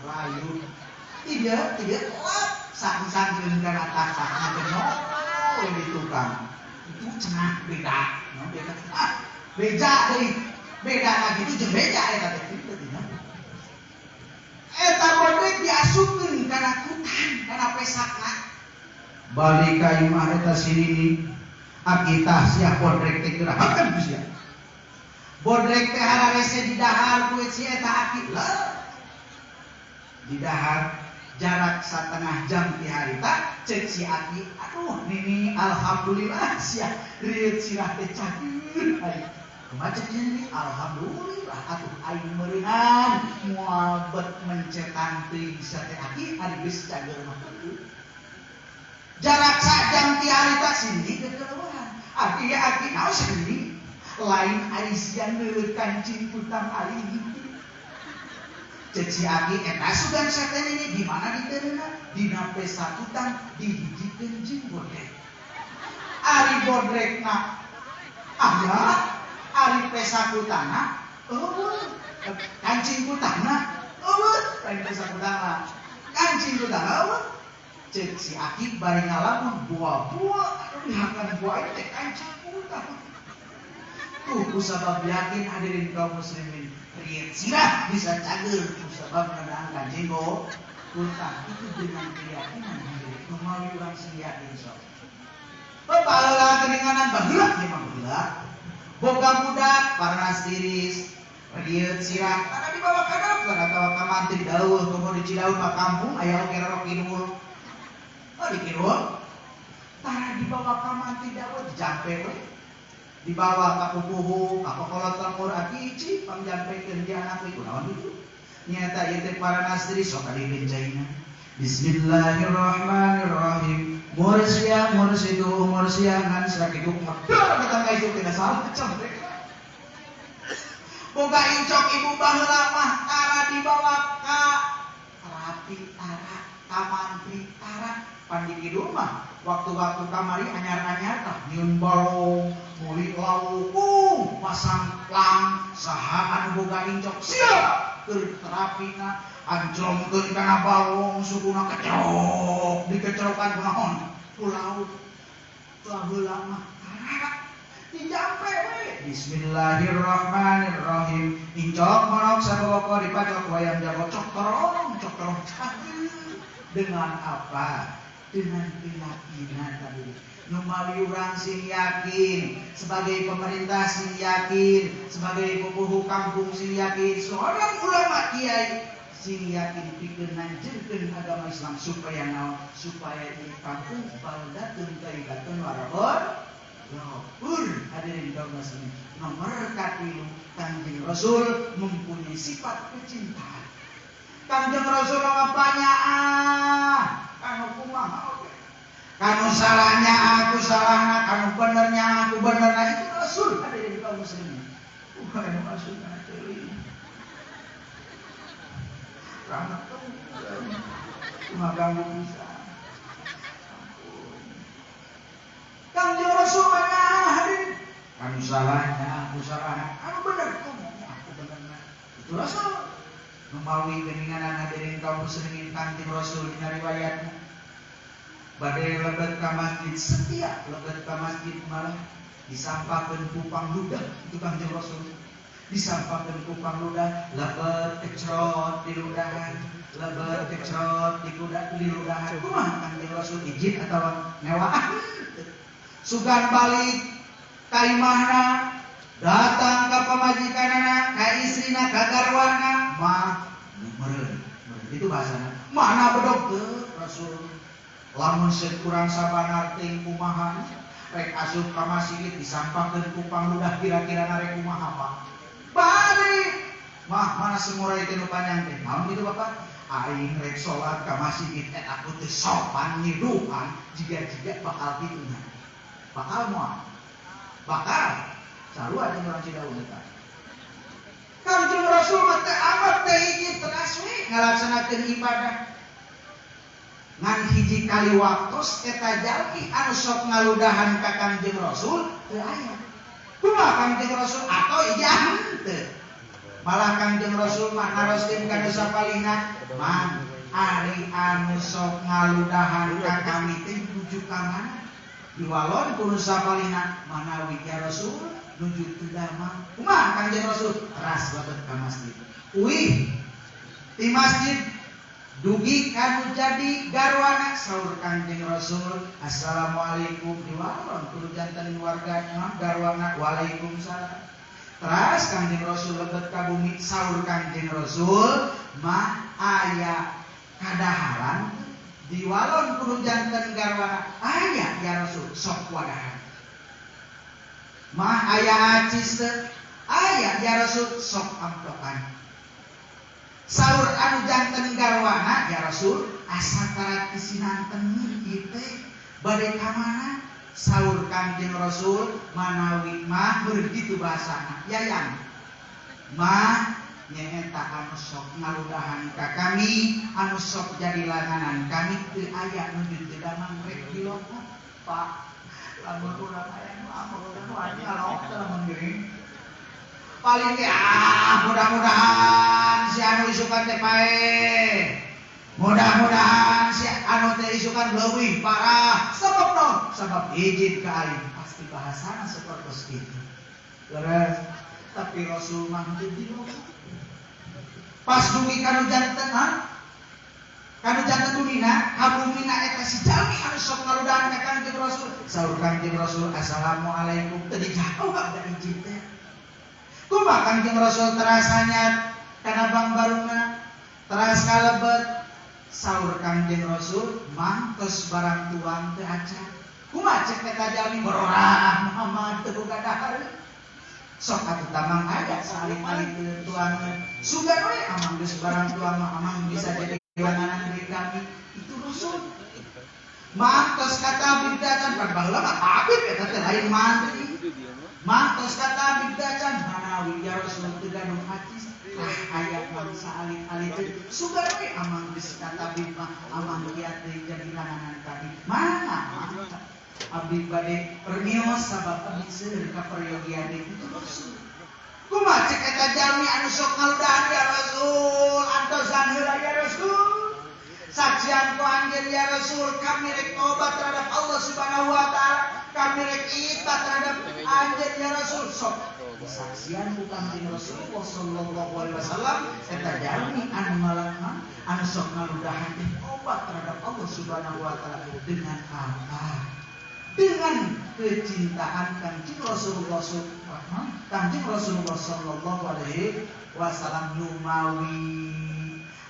Layu. Tidak, tidak kuat. Sang-sangkeun kana taksakna teh nol di tukang. Itu cenah beda, no beda. Ah, beja deui. Beda lagi itu jeung beja eta teh kitu tina. Eta bodrek diasupkeun kana kutang, kana pesakna. Balik ka imah eta si Nini aki tah sia bodrek teh gerakan ku sia. Bodrek teh hararese di dahar ku si eta aki lah. Di dahar jarak 1,5 jam ti harita cek si aki aduh Nini alhamdulillah sia rieut sirah teh cageun aing. Kumaha cek Nini alhamdulillah atuh aing meureunan moal bet mencetan teuing sia teh aki ari geus cager mah. Jarak sajam ti harita sini kekeluhan. Aki aki naon sini lain ari sia neuleut kancing kutang aing. Cek si aki eta sugan sia teh ini di mana diteunna? Dina pesa kutang dihijikeun jeung bodrek. Ari bodrekna aya, ari pesa kutangna eueuh. Kancing kutangna eueuh, lain pesa kutangna. Kancing kutangna eueuh. Cek si aki bari ngalamun buah-buah aduh dihakan buah teh kancing kutang. Tuh kusabab yakin hadirin kaum muslimin riet sirah bisa cager kusabab ngadaan kancing kutang itu dengan keyakinan hadirin kumaha urang sing yakin sok. Baheula geuninganan baheula ieu mah baheula. Boga budak parnas tiris riet sirah kana dibawa ka dokter atawa ka mantri daweuh komo di Cidaun mah kampung aya oge rorok kidul. Oh di kidul tara dibawa ka mantri daweuh dijampe we. Dibawa ka pupuhu ka kokolot lembur aki ici pangjampekeun di anak we kunaon kitu nyata ieu teh paranas tiris sok kadieukeun caina. Bismillahirrahmanirrahim. Mursia mursidu mursia ngan sakitu ngedor ka tangga itu tidak salah campe. Boga incok ibu baheula mah tara dibawa ka terapi tara ka mantri tara pan di kidul mah waktu-waktu kamari anyar-anyar tah nyieun balong muli lauk pasang plang saha anu boga incok siap keur terapina anclongkeun kana balong sukuna kecerok dikecerokan kunaon ku lauk baheula mah tara dijampe we. Bismillahirrahmanirrahim. Incok monok sababoko dipacok wayang jago cok torong cageun. Dengan apa? Dengan keyakinan tadi. Numawi urang sing yakin, sebagai pemerintah sing yakin, sebagai pupuhu kampung sing yakin, seorang ulama kiai sing yakin pikeun nanjeurkeun agama Islam supaya naon? Supaya di kampung baldatun thayyibatun warabur. Ghafur. Hadirin kaum muslimin. Nomor katilu, Kanjeng Rasul mempunyai sifat kecintaan. Kanjeng Rasul mah banyak kanu kumaha oge. Kanu salahnya aku salahna, kanu benernya aku benerna, itu Rasul hadirin kaum muslimin. Bukan Rasul kana teuing. Rahmat cuma ganggu bisa. Kanjeng Rasul mana hadirin? Kanu salahnya aku salahna, kanu bener ngomongnya aku benerna. Itu Rasul. Memawi geninganan hadirin kaum muslimin Kanjeng Rasul dina riwayatna bade lebet ka masjid setiap lebet ka masjid malah disampakeun kupang ludah itu Kanjeng Rasul disampakeun kupang ludah lebet kecrot di ludahan lebet kecrot di ludahan kumaha Kanjeng Rasul izin atawa newaan sugan balik ka imahna datang ka pamajikanana ka istrina ka garwana mah meureun itu bahasana mana bedog teu Rasul lamun seut kurang sabanar teuing kumaha rek asup ka masigit disampakeun kupang ludah kira-kira rek kumaha Pak balik mah mana semurai teh nu panjang teh naon kitu Bapak aing rek salat ka masigit eta aku teh sopan nyiduhan jiga-jiga bakal kitu nya bakal moal bakal sarua jeung urang Cidaun eta. Kanjeng Rasul mah teh amat teh hiji teras we ngalaksanakeun ibadah. Ngan hiji kali waktos eta jalmi anu sok ngaludahan ka Kanjeng Rasul teu aya. Kumaha Kanjeng Rasul atau ijah henteu. Malah Kanjeng Rasul mah naroskeun ka nu sapalihna, "Man, ari anu sok ngaludahan ka kami teh nuju ka mana?" Diwalon ku nu sapalihna, "Manawi ya Rasul nuju teu damang." Kumaha Kanjeng Rasul? Teras lebet ka masjid. Uih di masjid Dugi kanu jadi garwana saur Kangjeng Rasul assalamualaikum diwalon kudu janten wargana garwana waalaikumsalam. Teras Kangjeng Rasul lebet ka bumi saur Kangjeng Rasul mah aya kadaharan diwalon kudu janten garwana aya ya Rasul sok wadahan. Mah aya acis teu aya ya Rasul sok amplokan. Saur anu janten garwana ya Rasul asa tarat kisinanten ieu teh bade ka mana? Saur Kangjeng Rasul manawi mah begitu bahasana yayang mah nyaeta anu sok ngaludahan ka kami anu sok jadi langanan kami teu aya nu teu damang rek dilokot Pak lamun urang aya nu amok nu aya ngalok teh lamun geuring paling ge mudah-mudahan si anu isukan teh pae mudah-mudahan si anu teh isukan leuwih parah sebab naon sebab izin ka aing pasti bahasana sapertos kitu leres tapi Rasul mah teu dilokot pas dugi kanu janten ha kanu janten dumina kabumina eta si jalmi anu sok ngaludahan ka Kangjeng Rasul saur Kangjeng Rasul assalamualaikum teu dijawab da izin teh. Kumaha Kangjeng Rasul terasanya kana bangbarungna teras kalebet saur Kangjeng Rasul mangtos barang tuang teu acan. Kumaha cek eta jalmi berorah Muhammad teu boga dahar. Sok atuh tamang aya saalik-alik teu tuangan. Sugan we amang geus barang tuang mah amang bisa jadi langanan diri kami. Itu Rasul. Mangtos kata biddacan pan baheula mah tabib eta teh lain mantri. Mantos kata biddacan manawi ya Rasul teu gaduh acis tah aya mangsa alit-alit teh sugan we amang geus kata mah amang kiat deui jadi langanan kami. Mana abdi bade permios sabab abdi seueur ka peryogian deui itu Rasul. Kumaha cek eta jalmi anu sok ngaludahan ya Rasul antosan heula ya Rasul. Saksian ku anjeun ya Rasul kami rek tobat terhadap Allah Subhanahu wa taala. Kami rek itaat terhadap anjeun ya Rasul sok disaksian ku Kangjeng Rasulullah sallallahu alaihi wasallam eta jalmi anu ngalangna anu sok ngaludahan teh tobat terhadap Allah Subhanahu wa taala dengan apa? Dengan kecintaan Kangjeng Rasulullah Kangjeng Rasulullah sallallahu alaihi wasallam lumawi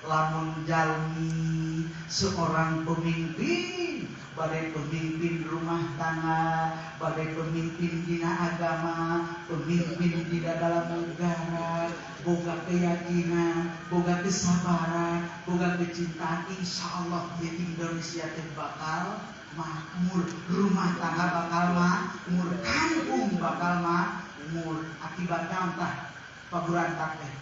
lamun jalmi seorang pemimpin badai pemimpin rumah tangga, badai pemimpin dina agama, pemimpin di dalam negara, boga keyakinan, boga kesabaran, boga kecintaan, insya Allah di Indonesia teh bakal makmur, rumah tangga bakal makmur, kampung bakal makmur. Akibatnya entah paburantak teh.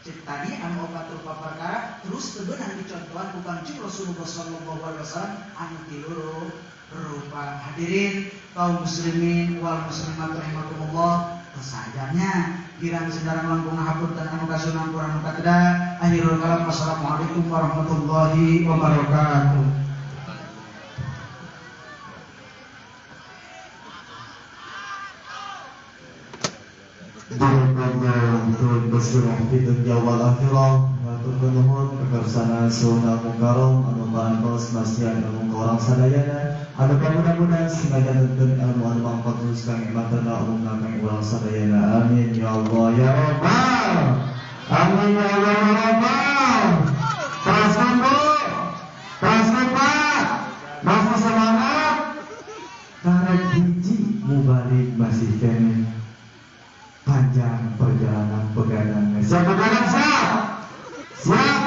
Cek tadi anu opat rupa perkara terus tebenang dicontohan ku Kangjeng Rasulullah sallallahu alaihi wasallam anu tilu rupa. Hadirin kaum muslimin wal muslimat rahimakumullah, sajarnya kirang sedarang langkung hapunten anu kasunan kurang anu kateda. Akhirul kalam, wassalamualaikum warahmatullahi wabarakatuh. Barakallahu fi dunya wal akhirah. Matur nuhun kekersana sunan mukarram anu paantos masihan ilmu ka urang sadayana. Anu mudah-mudahan sebagai nuntun ilmu anu mangfaat khusus kang imatna umumna kang urang sadayana. Amin ya Allah ya Rabbal. Amin ya Allah ya Rabbal. Teruskan Bu. Teruskan Pak. Masih semangat. Karek hiji mubalik masih kene. Panjang perjalanan pegadang. Siap pegadang siap? Siap?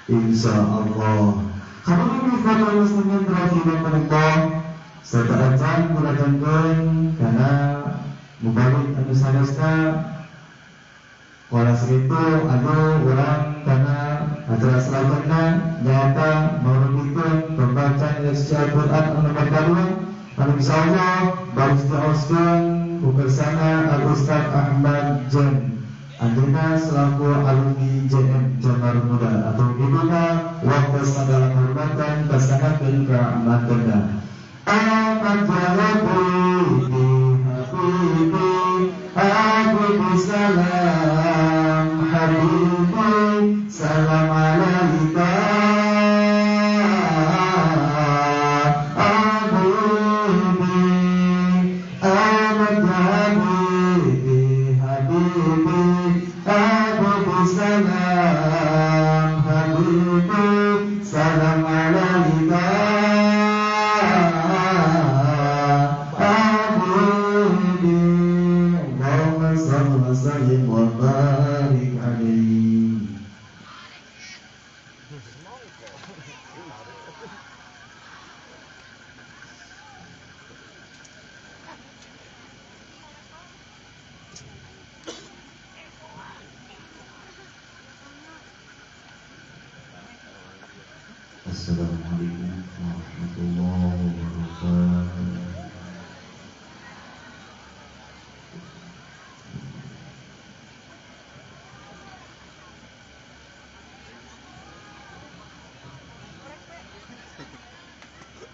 Insya Allah. Kalau ini foto muslimin rahimakumullah. Serta acan mudatangkeun karena mubalik anu sanesna kolas itu anu urang karena acara selanjutnya nyata maulidikeun pembacaan isi Al-Qur'an anu nomor kadua anu insyaallah baris dioskeun ku kersana Al-Ustaz Ahmad Jen Anjeunna selaku alumni JM Jabar Muda atau ibuna waktu segala kehormatan pasangan ka matenda. Ahmad Jalabi Habibi Habibi salam Habibi salam alaika. habibi salam alaika habibi Allahumma shalli wa sallim wa barik alaihi. Assalamualaikum warahmatullahi wabarakatuh.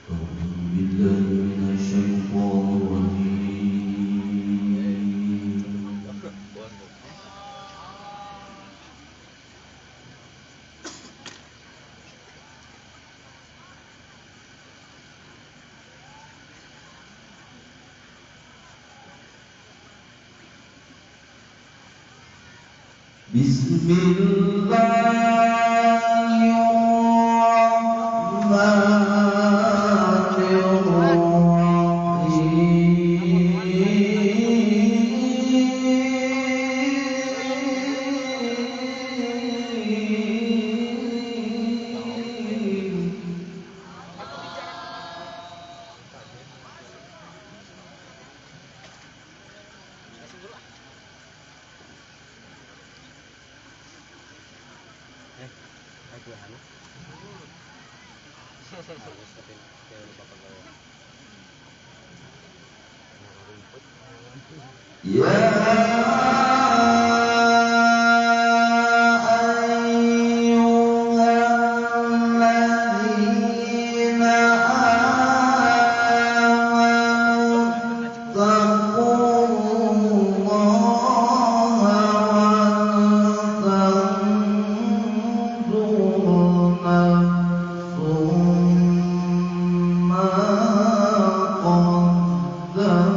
A'udzu billahi minasy syaithanir rajim. Bismillahirrahmanirrahim. Ya ayyuhalladzina amanu taqullaha wal tanzur nafsum ma qaddamat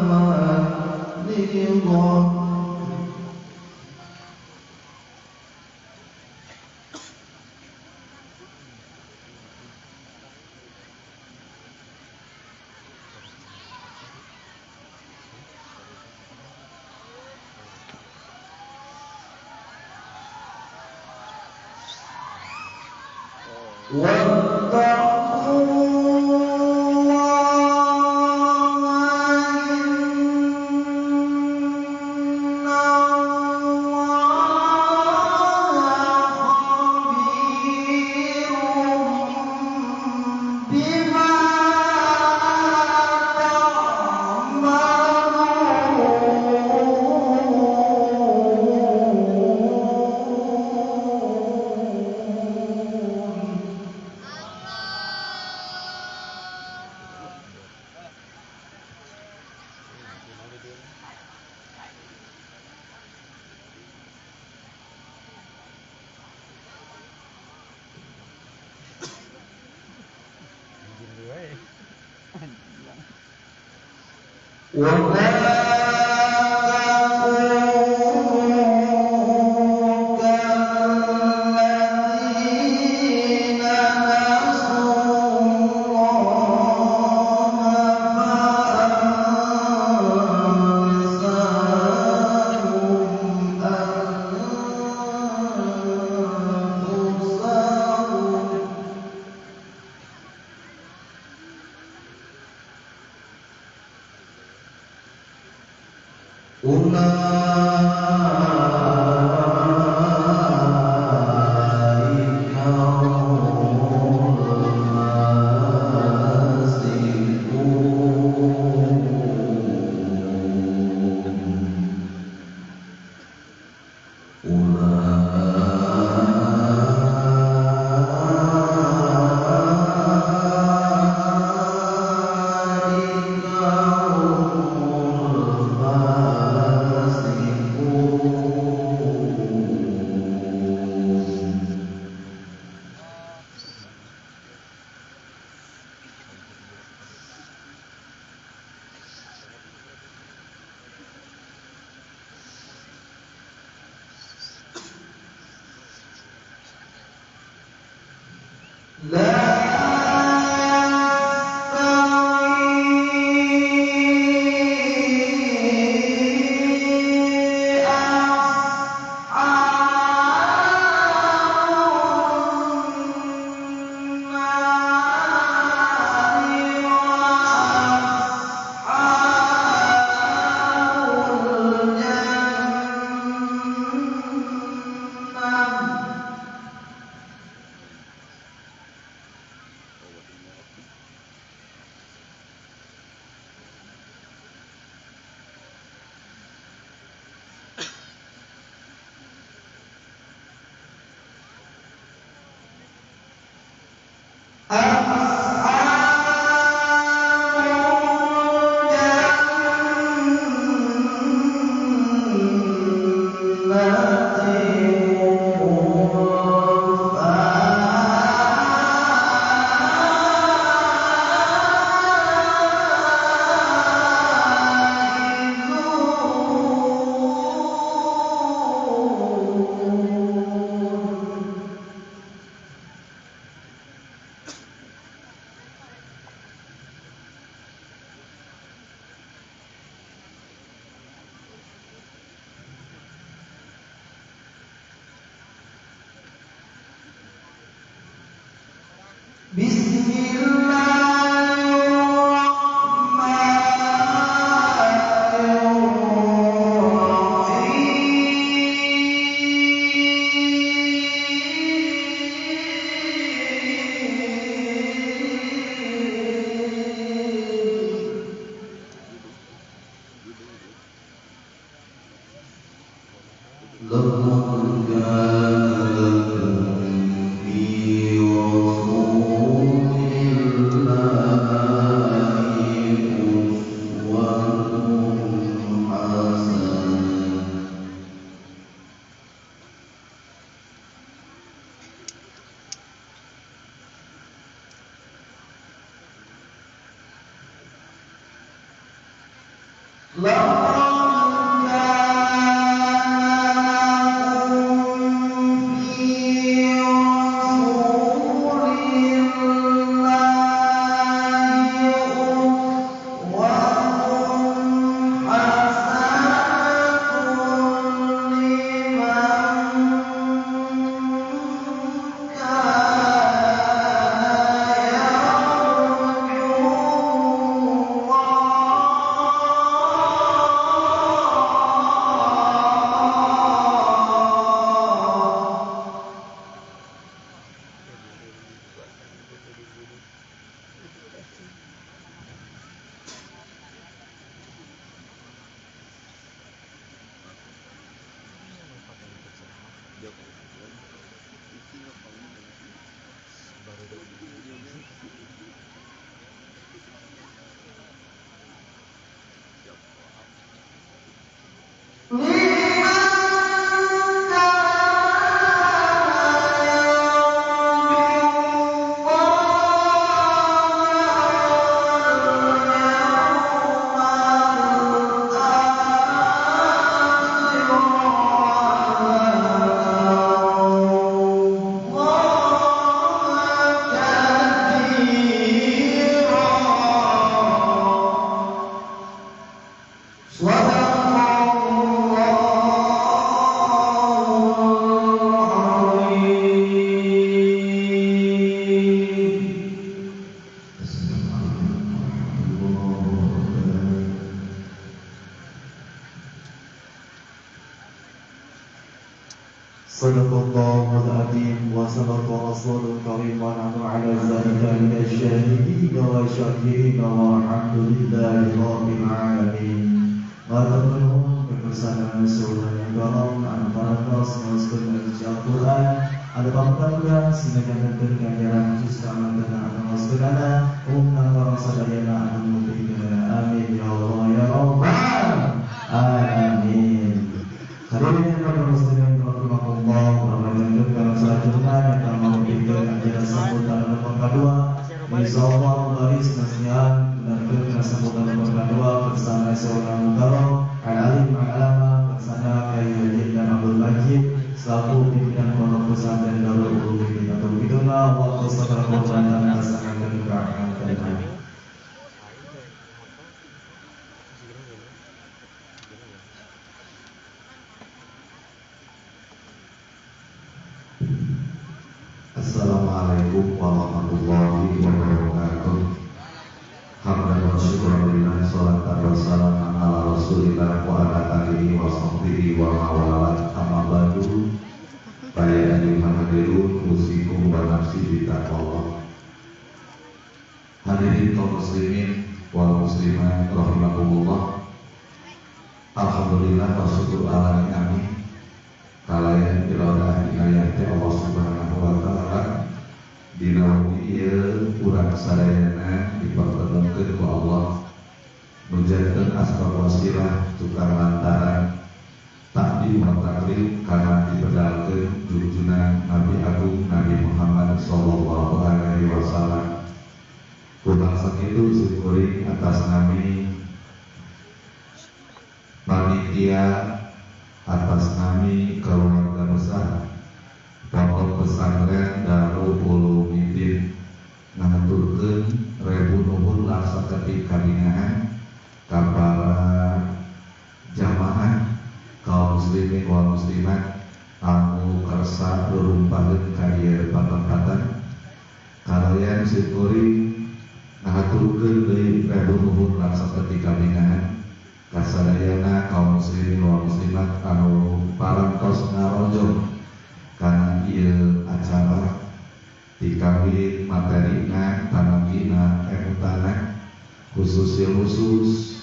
lighad. Sadaqallahul azim wa sadaqa rasulul karim wa nahnu ala zalika minasy syahidin wa syakirin walhamdulillahi rabbil alamin. Wa bersama Sultan Karom antara kelas ngaoskeun Al-Qur'an ada pamutan sehingga janten ganjaran khusus kamanten anu ngaoskeunana umumna orang sadayana anu mupikeun. Amin ya Allah ya Rabbal alamin. Hadirin para muslimin rahimakumullah, urang kalau selanjutnya kita mau pikeun ajaran sambutan nomor kedua. Insyaallah baris nasihat benarkeun sambutan nomor kedua bersama seorang mukarram al-alim al-alama bersama Kiai Haji dan Abdul Majid selaku pimpinan Pondok Pesantren Darul Ulum. Atau begitulah waktu Wassalamualaikum warahmatullahi wabarakatuh. Assalamualaikum warahmatullahi wabarakatuh. Hamdan wa syukran lillah, salatan wa salaman ala rasulillah wa ala alihi wa sahbihi wa mawalah. Amma ba'du. Para hadirin usikum wa nafsi bi taqwallah. Hadirin kaum muslimin wal muslimat rahimakumullah. Alhamdulillah wa syukur ala ni'amih. Kalayan iradah inayah ti Allah Subhanahu wa taala. Dina ieu urang sadayana dipertemukeun ku Allah nu janten asbab wasilah tukang lantaran takdim wa takrim kana dibedalkeun junjunan Nabi Agung Nabi Muhammad sallallahu alaihi wasallam. Kurang sakitu syukuring atas nami panitia, atas nami keluarga besar Pondok Pesantren Darul Ulumiddin ngaturkeun rebu nuhun laksaketik kabingahan ka para jamaah kaum muslimin wal muslimat anu kersa rumpaheun ka ieu patempatan. Kalayan syukuring ngaturkeun deui rebu nuhun laksaketik kabingahan kasadayana kaum muslimin wal muslimat anu parantos ngarojong karena ieu acara dikawin materina tanagina emutana khusus khusus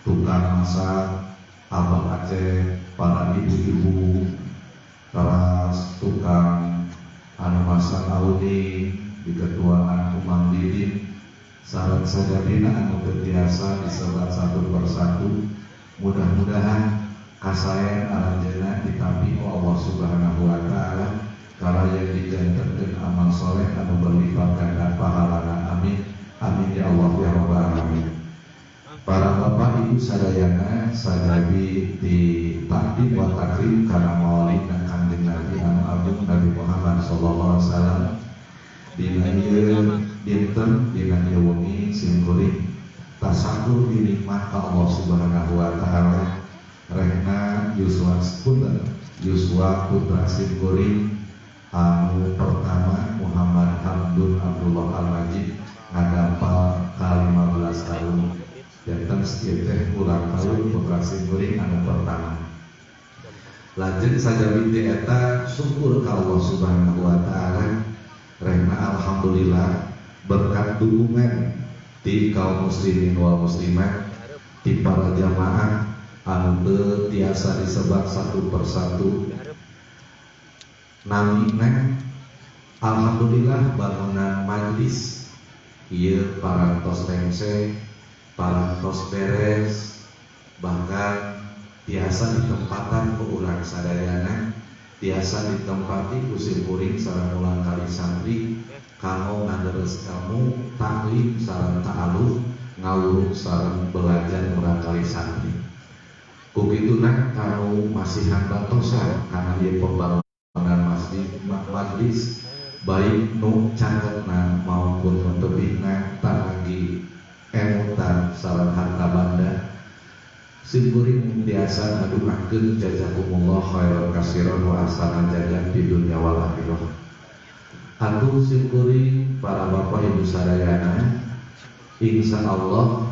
tukang masak Abah Aceh, para ibu-ibu teras tukang anu masak audi di ketuaan Umang Didin sareng sajabina anu teu disebat satu persatu. Mudah-mudahan kasayan aranjeunna ditampi ku Allah Subhanahu wa taala kalayan dijantenkeun amal soleh anu berlipat ganda pahalana. Amin amin ya Allah ya rabbal alamin. Para bapak ibu sadayana sajabi di takdim wa takrim kana maulidna Kangjeng Nabi anu agung Nabi Muhammad sallallahu alaihi wasallam. Dina ieu dinten dina ieu wengi simkuring tasakur dinikmat ka Allah Subhanahu wa taala. Rehna Yuswa punten Yuswa putra simkuring anu pertama Muhammad Hamdun Abdullah Al-Majid ngadampal ka 15 tahun. Janten ieu teh ulang tahun putra simkuring anu pertama. Lajeng sajabi teh eta syukur ka Allah Subhanahu wa taala. Rehna alhamdulillah berkat dukungan ti kaum muslimin wal muslimat ti para jamaah anu teu tiasa disebat satu persatu namina. Alhamdulillah bangunan majlis ieu parantos rengse, parantos beres, bahkan tiasa ditempatan ku urang sadayana, tiasa ditempati ku simkuring sareng ulang kali santri kanggo ngaderes ilmu taklim sareng ta'aluf ngawuruk sareng belajar urang kali santri. Ku kituna kanu masihan bantosan kana ieu pembangunan masjid majlis baik nu caketna maupun nu tebihna tanagi emutan sareng harta banda. Simkuring tiasa ngaduakeun jazakumullah khairan katsiran wa ahsana jaza di dunya wal akhirah. Atuh simkuring para bapak ibu sadayana, insyaallah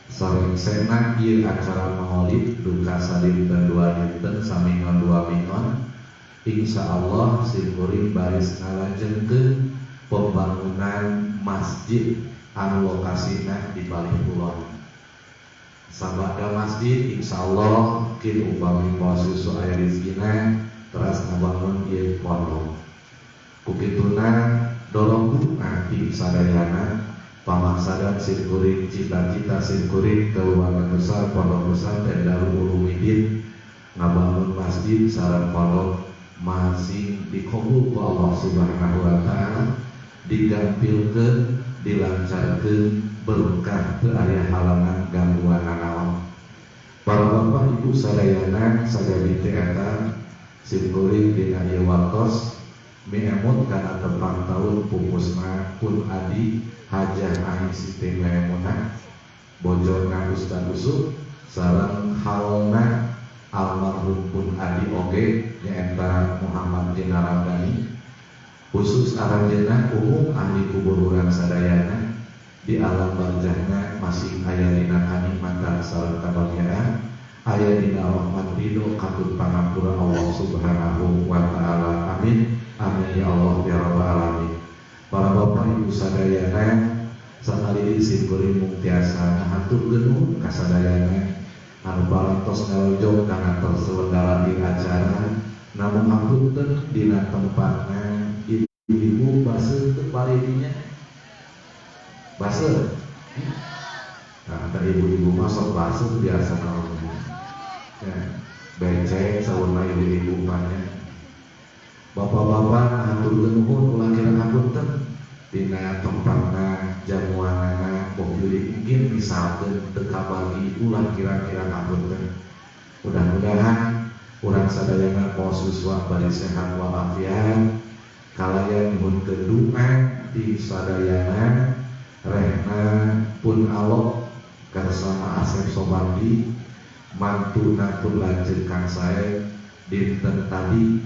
sarengsena ieu acara maulid duka sadinten dua dinten samingon dua mingon, insyaallah simkuring baris ngalajengkeun pembangunan masjid anu lokasina di Bali Kulon. Sabada masjid insyaallah kin upami posusu aya rezekina teras ngabangun ieu pondok. Ku kituna dorong dukungan ti sadayana pamaksadan simkuring cita-cita simkuring keluarga besar Pondok Pesantren Darul Ulumiddin ngabangun masjid sareng pondok masing dikabul ku Allah Subhanahu wa taala, digampilkeun, dilancarkeun berkah teu aya halangan gangguan nanaon. Para bapak ibu sadayana sajabi teh eta simkuring dina ieu waktos Miemut kana tepang taun pupusna pun adi Hajah Ai Siti Maimunah bojona Ustaz Usuk sareng halna almarhum pun adi oge nyaeta Muhammad Jena Ramdhani khusus aranjeunna umum ahli kubur urang sadayana di alam barzahna masih aya dina kanikmatan sareng kabahagiaan aya dina rahmat ridho katut pangapura Allah Subhanahu wa taala. Amin amin ya Allah ya rabbal alamin. Para bapak ibu sadayana sakali simkuring mung tiasa ngahaturkeun nuhun ka sadayana anu parantos ngalojong kana terselenggara di acara namun hapunten dina tempatna ibu-ibu baseuh teu bari dinya baseuh. Nah, ada ibu-ibu masuk baseuh biasa kalau ya, becek saurna ibu-ibu mah. Bapak-bapak haturkeun nuhun ulah kira hapunten dina tempatna jamuanana boh bilih mungkin misalkeun teu kabagi ulah kira-kira hapunten. Mudah-mudahan urang sadayana poos yuswa bari sehat walafiat kalayan nyuhunkeun doa di sadayana rehna pun Allah karsana Asep Sobandi mantuna pun lanceuk Kang Sae dinten tadi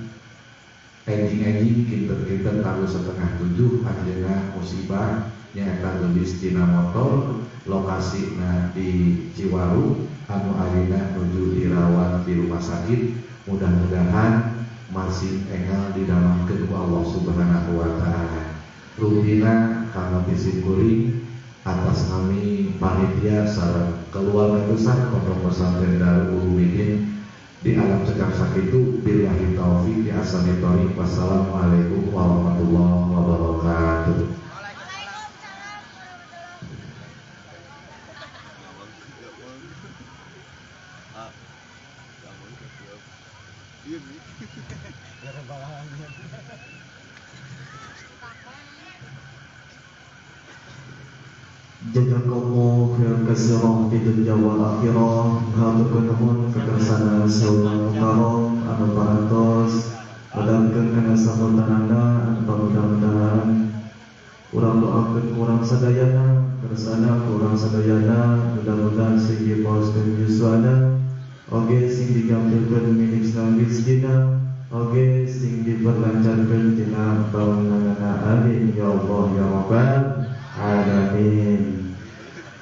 enjing-enjing kinten-kinten talu 6:30 anjeunna musibah nyaeta geulis tina motor lokasina di Ciwaru anu ayeuna nuju dirawat di rumah sakit. Mudah-mudahan masih engal didamangkeun ku Allah Subhanahu wa taala. Rupina kana simkuring atas nami panitia sareng keluarga besar Pondok Pesantren Darul Ulumuddin di alam cekap sakitu billahi taufik ya asani thoriq. Wassalamualaikum warahmatullahi wabarakatuh. Jazakallahu khairan katsiran fid dunya wal akhirah. Haturkeun nuhun kekersana sauna mukarram anu parantos medarkeun kana sambutanana anu mudah-mudahan urang doakeun ku urang sadayana kersana ku urang sadayana mudah-mudahan sing dipaoskeun yuswana oge sing digampilkeun milik rezekina oge sing diperlancarkeun dina bangunanana. Amin ya Allah ya rabbal alamin.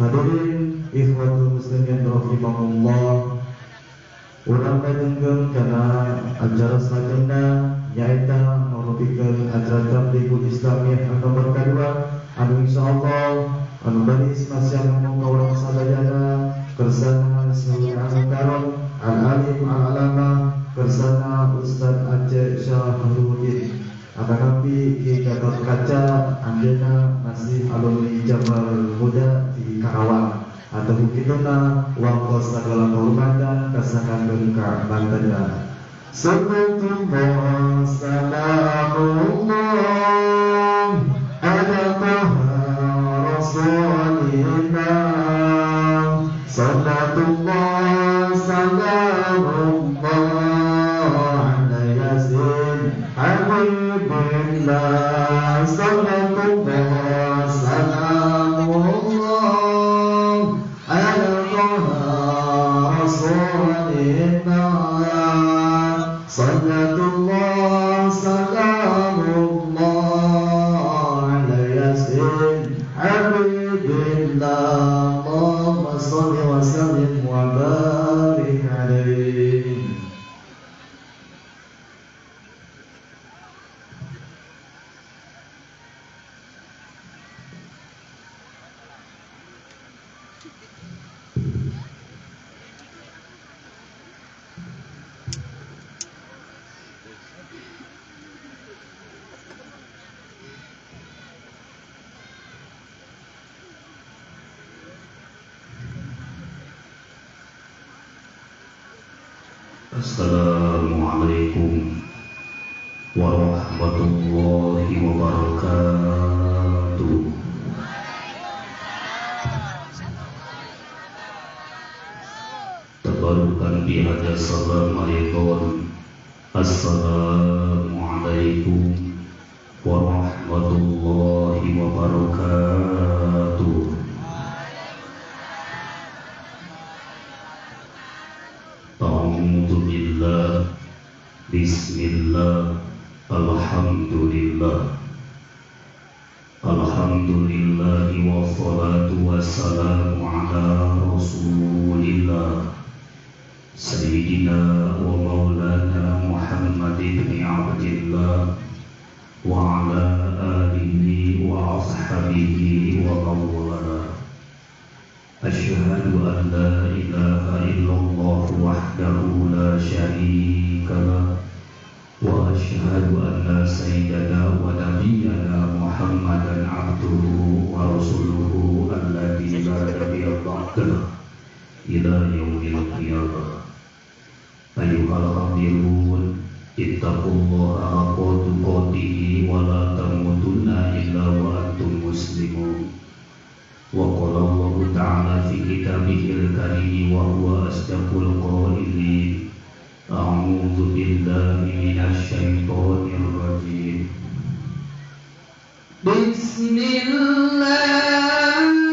Hadirin ikhwatul muslimin rahimakumullah, urang lajengkeun kana acara salajengna nyaeta marupikeun acara tablighul islamiyah anu nomor kadua anu insyaallah anu baris masih ngomong ka urang sadayana kersana saurang karon al alim al alama kersana Ustaz Aceh Syahrudin Akanapi Ki Gatot Kaca anjeunna masih alumni Jamal Huda di Karawang atau kituna waktos sagala kehormatan kasakandeun ka Bantenna. Sallallahu salamullah ala Taha rasulina salatullah salamullah ala Yasin habibillah salatullah salamullah ala Taha rasulina salatullah salamullah ala Yasin habibillah. Allahumma sholli wa sallim wa barik alaihi. Assalamualaikum warahmatullahi wabarakatuh. Tabarukan bihadza salam alaikum. Assalamualaikum wabarakatuh. A'udzu billah, bismillah, alhamdulillah. Alhamdulillahi wassalatu wassalamu ala rasulillah sayyidina wa maulana Muhammad ibn Abdillah wa ala alihi wa ashabihi wa mawala. Asyhadu an la ilaha illallah wahdahu la syarika lah wa asyhadu anna sayyidana wa nabiyyana Muhammadan abduhu wa rasuluhu alladzi la nabiyya ba'dahu ila yaumil qiyamah. Ayyuhal hadirun, ittaqullaha haqqa tuqatih wa la tamutunna illa wa antum muslimun. Wa qala Allahu ta'ala fi kitabihil karim wa huwa asdaqul qailin. A'udzu billahi minasy syaithanir rajim. Bismillahirrahmanirrahim.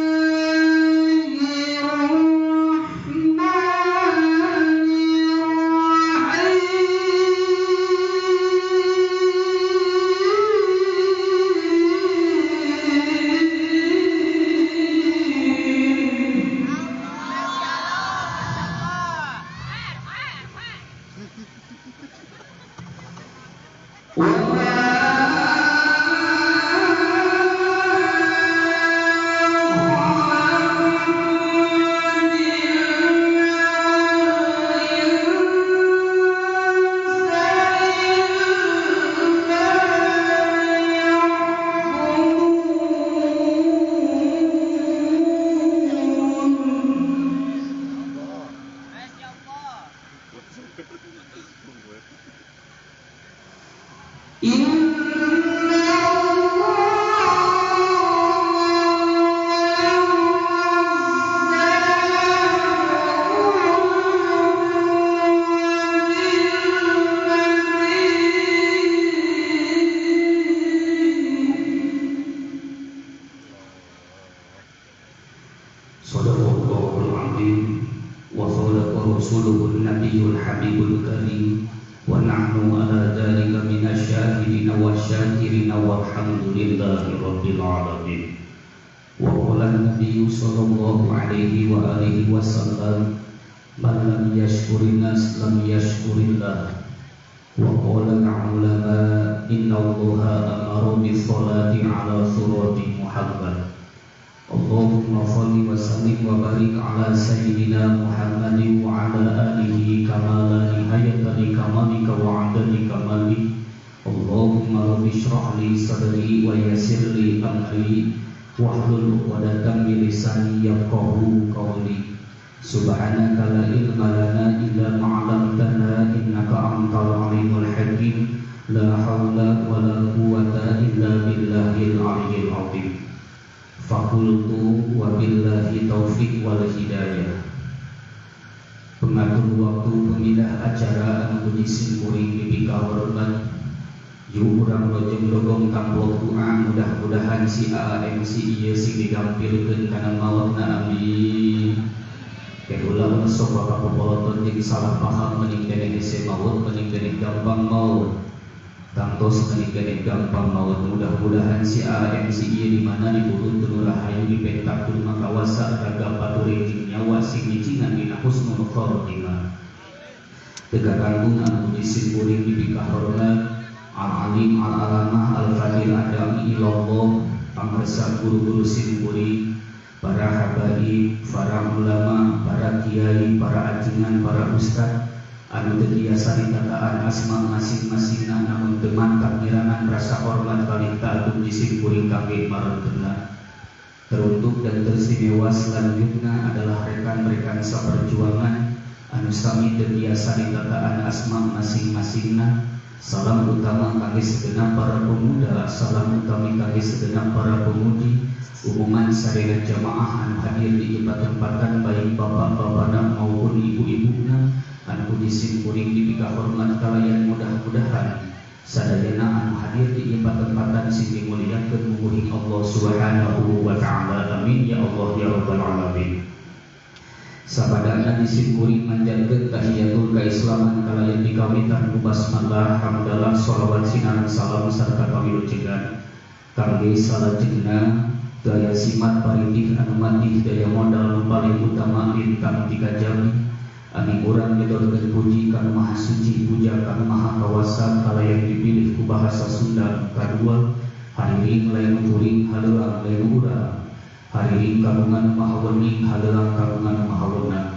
Sadaqallahul azim wa sadaqa rasuluhun nabiyul habibul karim wa nahnu ala dzalika minasyahidina wasyakirina walhamdulillahi rabbil alamin. Wa qala an-nabiyyu sallallahu alaihi wa alihi wasallam, man lam yashkurin nas lam yashkurillah. Wa qala al-ulama inna Allaha amara bis salati ala surati Muhammad. Allahumma shalli wa sallim wa barik ala sayyidina Muhammadin wa ala alihi kama la nihayata li kamalika wa adadi kamalik. Allahumma rabbi shrah li sadri wa yassir li amri wahlul 'uqdatam min lisani yafqahu qawli. Subhanaka la ilma lana illa ma 'allamtana innaka antal alimul hakim. La hawla wa la quwwata illa billahil aliyyil azim. Fakultu wa billahi taufik wal hidayah. Pengatur waktu pemilah acara anu puji simkuring dipikahormat. Yuk urang lojong dogong amplop doa mudah-mudahan si AMC ieu sing digampilkeun kana mautna, amin. Ulah sok bapak popoloton jeung salah paham mending keneh hese maut mending keneh gampang maut. Tangtos mending keneh gampang maut. Mudah-mudahan si AMC ieu di mana diturun teu rahayu dipentak kudu makawasa raga paturing jeung nyawa sing micingan dina husnul khotimah. Teu kakanggung anu puji simkuring dipikahormat Al-Alim, Al-Alamah, Al-Fadil, Adami, Ilallah, pangresa guru-guru simkuring, para habaib, para ulama, para kiai, para ajengan, para ustad anu teu biasa ditataan asma masing-masingna namun teu mantap ngirangan rasa hormat kalih ta'agung di simkuring kangge marenteuna. Teruntuk dan teristimewa selanjutnya adalah rekan-rekan saperjuangan anu sami teu biasa ditataan asma masing-masingna. Salam utama kangge segenap para pemuda, salam utami kangge segenap para pemudi, umuman sadaya jamaah anu hadir di ieu tempatan baik bapak-bapana maupun ibu-ibuna anu puji simkuring dipikahormat kalayan mudah-mudahan Sadayana anu hadir di ieu patempatan sing dimuliakeun ku Allah Subhanahu wa taala. Amin ya Allah ya rabbal alamin. Sabadana disimkuring manjatkeun tahiyatul kaislaman kalayan dikawitan ku basmalah, hamdalah, sholawat sinaran salam sarta pawilujengan kangge salajengna daya simat paridih anu matih daya modal nu paling utama lintang tiga jami ani urang nyedorkeun puji kanu maha suci puja kanu maha kawasa kalayan dipilih ku bahasa Sunda kadua hariring lain kuring haleuang lain urang hariring kagungan maha wening haleuang kagungan maha wenang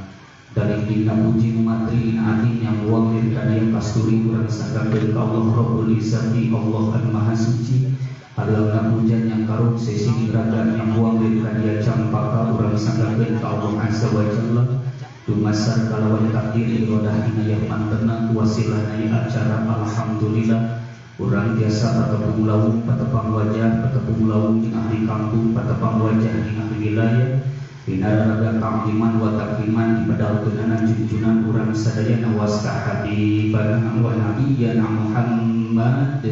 dalih dina puji nu matri dina ati nyambuang diri kana kasturi urang sanggakeun ka Allah Rabbul Izzati Allah anu maha suci haleuang puja yang karung sesi raga nyambuang diri kana campaka urang sanggakeun ka Allah Azza wa Jalla dumasar kalawan takdir irodah inayah mantena wasilah nai acara alhamdulillah urang biasa patepung laung patepang wajah patepung laung jeung ahli kampung patepang wajah jeung ahli wilayah dina raraga ta'ziman wa takriman dipedalkeunana junjunan urang sadayana waska habibana wa nabiyyana Muhammad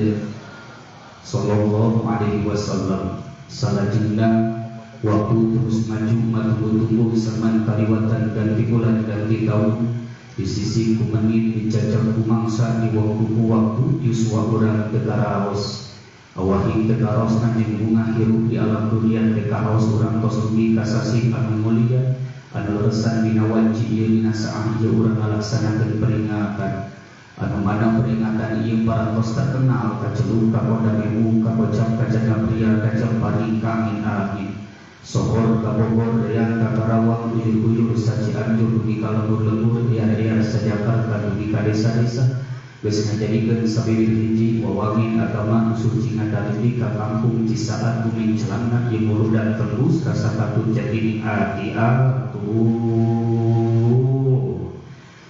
sallallahu alaihi wasallam. Salajengna waktu terus maju matunggu-tunggu zaman kaliwatan ganti bulan ganti tahun di sisi ku menit dicacap ku mangsa di waktu ku waktu yuswa urang teu karaos awahing teu karaos anjing bunga hirup di alam dunia teu karaos urang tos dugi ka sasih anu mulia anu leresan dina wanci ieu dina saah ieu urang ngalaksanakeun peringatan anu mana peringatan ieu parantos terkenal kaceluk ka Kondang ka Kocap ka Jagapria ka Jampari ka Angin Angin Sohor ka Bogor, Riang ka Karawang, ujur-ujur sa Cianjur dugi ka lembur-lembur, iar-iar sa Jakarta dugi ka desa-desa geus ngajadikeun sabiwir hiji wawangin agama nu suci ngadalili ka kampung Cisaat bumi celangna ieu muludan tembus rasa katut jatining ati atuh.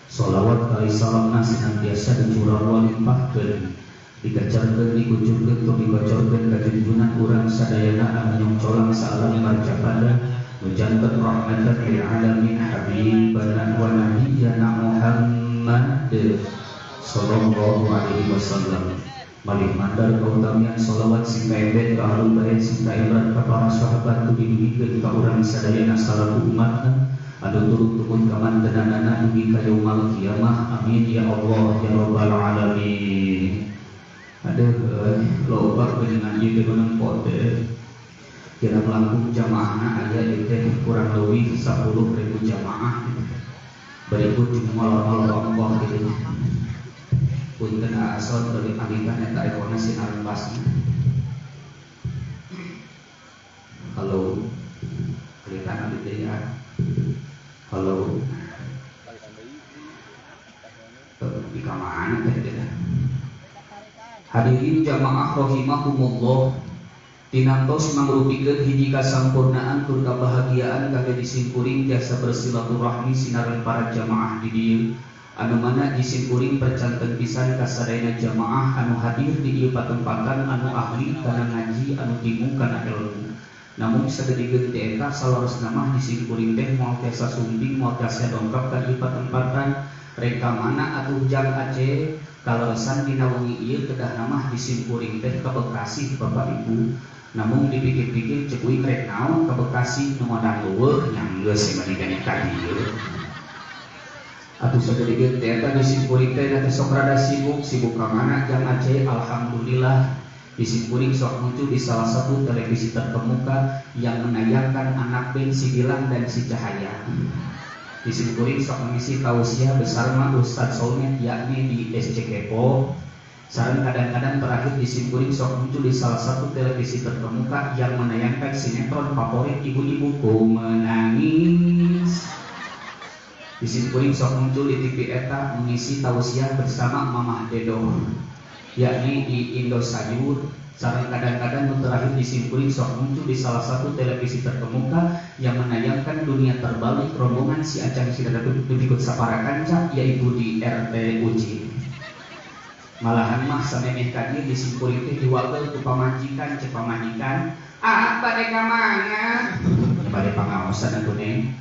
Sholawat kali salamna senantiasa dicurah limpahkeun dikacarkeun dikucurkeun tur dikocorkeun ka junjunan urang sadayana anu nyongcolang saalam marcapada nu janten rahmatan lil alamin habibana wa nabiyyana Muhammad sallallahu alaihi wasallam. Malih mandar kautamian sholawat sing kaembet ka ahlul bait sing kaibrat ka para sahabat tu didugikeun ka urang sadayana salaku umatna anu turut tumut ka mantenanana dugi ka yaumul qiyamah. Amin ya Allah ya rabbal alamin. Aduh, loba dengan ieu teh nempo teh. Kira langkung jamaahna aya ieu teh kurang leuwih 10.000 jamaah. Berikut jeung molor-molor ongkoh kitu. Punten asal dari pamitan eta ekona sinar basna. Halo. Kelihatan abdi teh ya. Halo. Di kamana teh teh? Hadirin jamaah rahimakumullah, tinantos mangrupikeun hiji kasampurnaan tur kabahagiaan kangge disimkuring jasa bersilaturahmi sinareng para jamaah di dieu anu mana disimkuring percanten pisan ka sadayana jamaah anu hadir di ieu patempatan anu ahli kana ngaji anu timu kana ilmu. Namun sagedegeun teh eta saleresna mah disimkuring teh moal tiasa sumping moal tiasa dongkap ka ieu patempatan rek ka mana atuh jang Aceh. Kaleresan dina wengi ieu kedah namah disimkuring teh ka Bekasi Bapak Ibu. Namun dipikir-pikir ceuk uing rek naon ka Bekasi nu modal leuweuh nya geus mah digani ka dieu. Atuh sagedegeun teh eta disimkuring teh da sok rada sibuk, sibuk ka mana jang Aceh. Alhamdulillah disimkuring sok muncul di salah satu televisi terkemuka yang menayangkan anak band si Gilang dan si Cahaya. Disimkuring sok mengisi tausiah bersama Ustadz Solmed yakni di SC Kepo. Sareng kadang-kadang terakhir disimkuring sok muncul di salah satu televisi terkemuka yang menayangkan sinetron favorit ibu-ibu ku menangis. Disimkuring sok muncul di TV eta mengisi tausiah bersama Mamah Dedo yakni di Indosayur. Sareng kadang-kadang nu terakhir disimkuring sok muncul di salah satu televisi terkemuka yang menayangkan dunia terbalik rombongan si Acang si Dadang ikut sapara kanca yaitu di RTUJ. Malahan mah samemeh ka dieu disimkuring teh diwagel ku pamajikan cek pamajikan, "Ah, bade ka mana?" Bade pangaosan atuh Neng.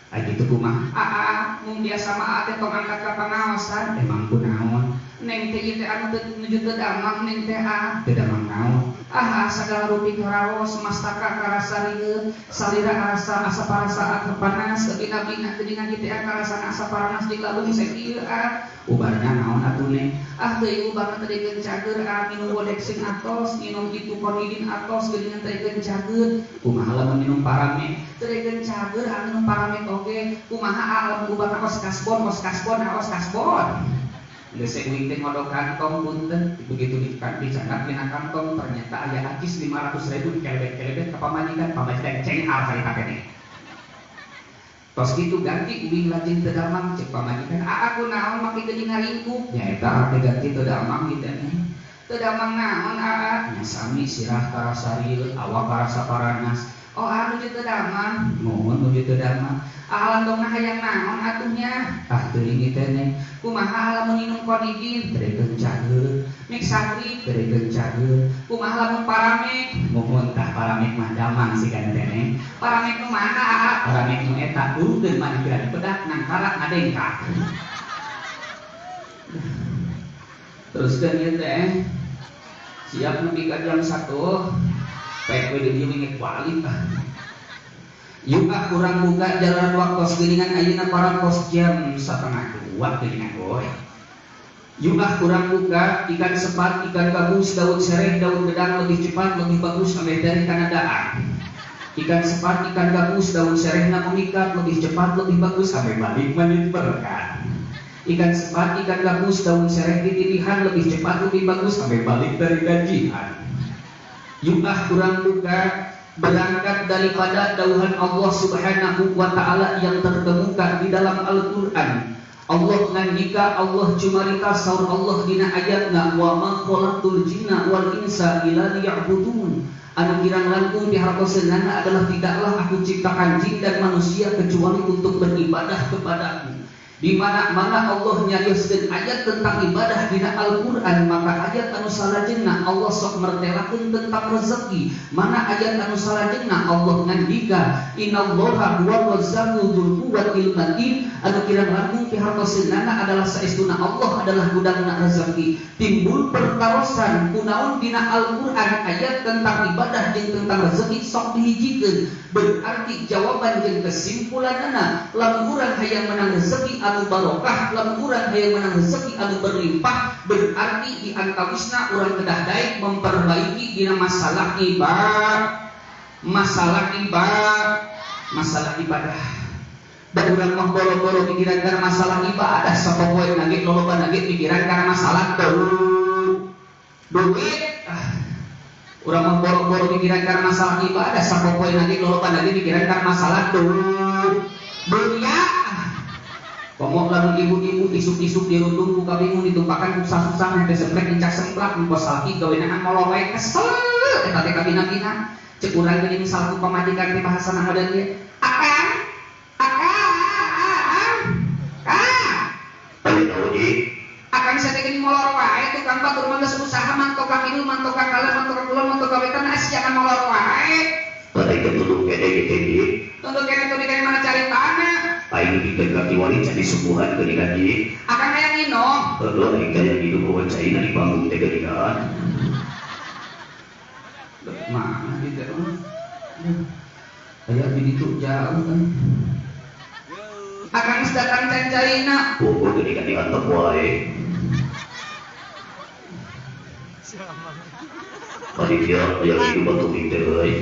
Ai kitu kumaha? "Ah, mun biasa mah teh tong angkat ka pangaosan." Emang kunaon? Neng teh ieu teh anu nuju teu damang neng teh ah teu damang naon ah sagala rupi karaos mastaka karasa rieu salira asa asa parasa panas bina-bina geuningan kieu teh karasana asa paranas jeung lalung sakieu ah ubarna naon atuh neng ah teu ubarna teh dikeun cager ah minum bodexin atos minum itu konidin atos geuningan teh dikeun cager kumaha lamun minum paramek teh dikeun cager ah minum paramek oge kumaha ah lamun ubarna os kasbon os kasbon ah os kasbon. Geus uing teh ngodok kantong punten begitu dicatat dina kantong ternyata aya acis 500.000 dikelebet-kelebet ka pamajikan pamajikan cenghar harita keneh. Tos kitu ganti uing lajeng teu damang cek pamajikan aa kunaon make geuning ngaringkuk nyaeta teh ganti teu damang kitu teh. Teu damang naon aa nya sami sirah karasa rieut awak karasa paranas. Oh anu teu damang mohon nuju teu damang. Alandongna hayang naon atuhnya ah teuing teh neng kumaha lamun minum konidin teu cager mixagri teu cager kumaha lamun paramek mohon tah paramek mah damang siga teh neng paramek nu mana aa paramek nu eta urutkeun mah dikira dipedak nangkarak ngadengkak teruskeun ieu teh siap nepi ka jam 1 pek we di dieu wingi balik ah. Yuk ah kurang buka jalan waktu geuningan ayeuna parantos jam 1:30 geuningan goy. Yuk ah kurang buka ikan sepat, ikan bagus, daun sereh, daun gedang lebih cepat, lebih bagus ameh dari Kanadaan. Ikan sepat, ikan bagus, daun serehna memikat lebih cepat, lebih bagus ameh balik menit berkat. Ikan sepat, ikan bagus, daun sereh dititihan lebih cepat, lebih bagus ameh balik dari gajian. Yuk ah kurang buka berangkat daripada dauhan Allah Subhanahu wa ta'ala yang terkemuka di dalam Al-Qur'an. Allah ngandika, Allah cumarita saur Allah dina ayatna wa ma khalaqtul jinna wal insa illa liya'budun. Anu kirang langkung dihartoseunana adalah tidaklah aku ciptakan jin dan manusia kecuali untuk beribadah kepadaku. Di mana-mana Allah nyarioskeun ayat tentang ibadah dina Al-Qur'an, maka ayat anu salajengna Allah sok mertelakeun tentang rezeki. Mana ayat anu salajengna Allah ngandika innallaha huwa razzaqu dzul quwwatil matin. Anu kirang langkung pihartoseunana adalah saestuna Allah adalah gudangna rezeki. Timbul pertarosan kunaon dina Al-Qur'an ayat tentang ibadah jeung tentang rezeki sok dihijikeun. Berarti jawaban jeung kesimpulanana lamun urang hayang menang rezeki anu barokah, lamun urang hayang menang rezeki anu berlimpah, berarti di antawisna urang kedah daek memperbaiki dina masalah ibadah, masalah ibadah, masalah ibadah. Da urang mah boro-boro pikiran kana masalah ibadah, sapopoe nage loloba nage pikiran kana masalah duit. Urang mah boro-boro pikiran kana masalah ibadah, sapopoe nage loloba nage pikiran kana masalah dunia. Komo lamun ibu-ibu isuk-isuk dirundung buka bingung ditumpakan susah-susah teh semplek incak semplak engkos salaki gawenahan molor wae kesel eta teh kabina-bina cek urang geuning salaku pamajikan teh bahasana model ieu akang akang ah akang saya teh geuning molor wae tukang batur mah geus usaha mantok ka kidul mantok ka kaler mantok ka kulon mantok ka wetan asiangan molor wae tadi tunduk kene kieu tunduk kene tunduk kene mana cari tanah aing dikeun wali jadi subuhan geuningan ieu akang hayang minum heueuh aing hayang minum bawa cai na di panggung teh geuningan mana di teh aya di ditu jauh kan akang geus datang can caina oh geuningan diantep wae tadi dia aya minum batu teh euy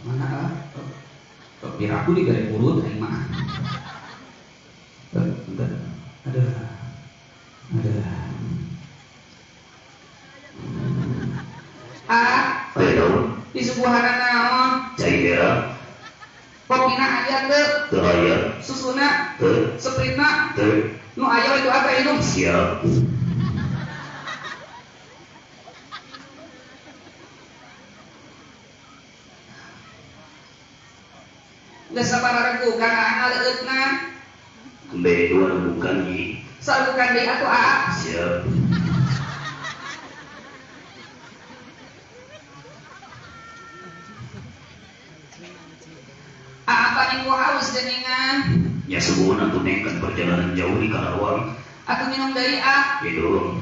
mana ah biar aku digare urut aing mah. Bentar. Ada. Ah, di suguhana naon? Cai geura. Kopina aya teu? Teu aya. Susuna? Teu. Sprite-na? Teu. Nu aya we doa teh inum. Siap. Geus sabaraha regu kana ngaleutna? Embe dua rebukan ieu. Sarebukan deui atuh aa. Siap. Aa paling ku haus geuningan. Ya subuhna atuh neng kan perjalanan jauh di Karawang. Atuh minum deui ah. Minum.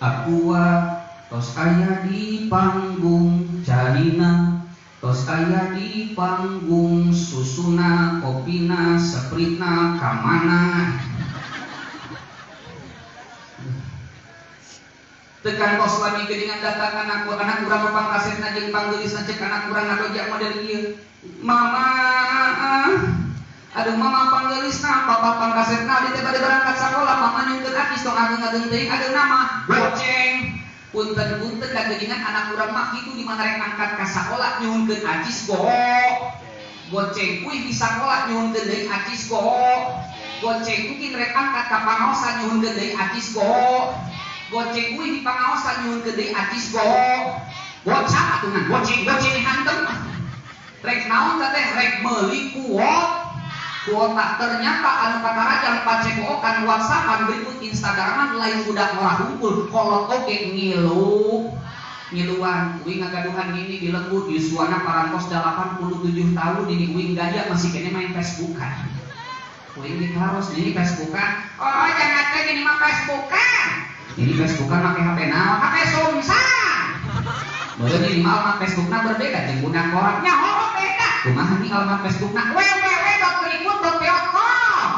Aqua tos aya di panggung carina tos aya di panggung susuna kopina sepritna kamana tekan kos lami geuningan datang anak anak urang pangkasetna jeung panggeulisna cek anak urang ngadojak model ieu mama aduh mama panggeulisna papa pangkasetna abdi teh bade berangkat sakola mama nyungkeun akis tong ageung-ageung teuing ageung nama goceng punten-punten da geuningan anak urang mah kitu di mana rek angkat ka sakola nyuhunkeun acis goceng kuih di sakola nyuhunkeun deui acis goceng mungkin rek angkat ka pangaosan nyuhunkeun deui acis goceng kuih di pangaosan nyuhunkeun deui acis gocap atuh ngan goceng goceng hantem rek naon teh rek meuli kuota ternyata anu katarajang pacebokan WhatsAppan berikut Instagraman lain budak ngorah hungkul kolot oge ngiluan uing ngagaduhan nini di lembur yuswana parantos 87 tahun ini uing gaya masih kene main Facebookan uing dikaros nini Facebookan oh jangan teh ini mah Facebookan ini Facebookan make HP naon HP sumsang meureun ini mah alamat Facebookna berbeda jeung budak ngorah nya oh beda kumaha nih alamat Facebookna www.remote.com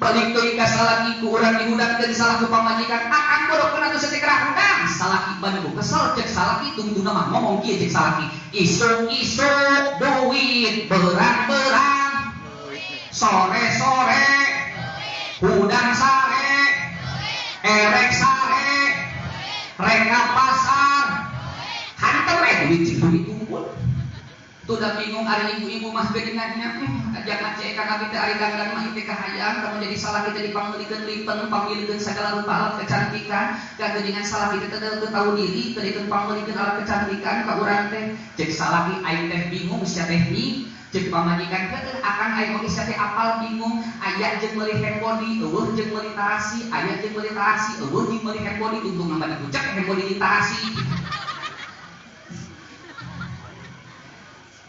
balik deui ka salaki ku urang dihudangkeun salah ku pamajikan akang bodohkeun atuh satekerah hudang salaki banu kesel cek salaki tungtuna mah ngomong kieu cek salaki isuk-isuk duit berang-berang sore-sore hudang sare erek sare rek ka pasar hantem we duit cing duit unggul tuh udah bingung ari ibu-ibu mah geuningannya ajak aceh ka abi teh ari dangdan mah teh kahayang kamu jadi salah kita dipanggilikeun lipen panggilikeun segala rupa alat kecantikan geuningan salah kita teh teu tahu diri teu dipanggilikeun alat kecantikan ka urang teh cek salaki aing teh bingung sia teh ni cek pamajikan heueuh akang aing oge sia teh apal bingung aya jeung meuli hand body eueuh jeung meuli tarasi aya jeung meuli tarasi eueuh jeung meuli hand body untung mah dikucek hand body di tarasi.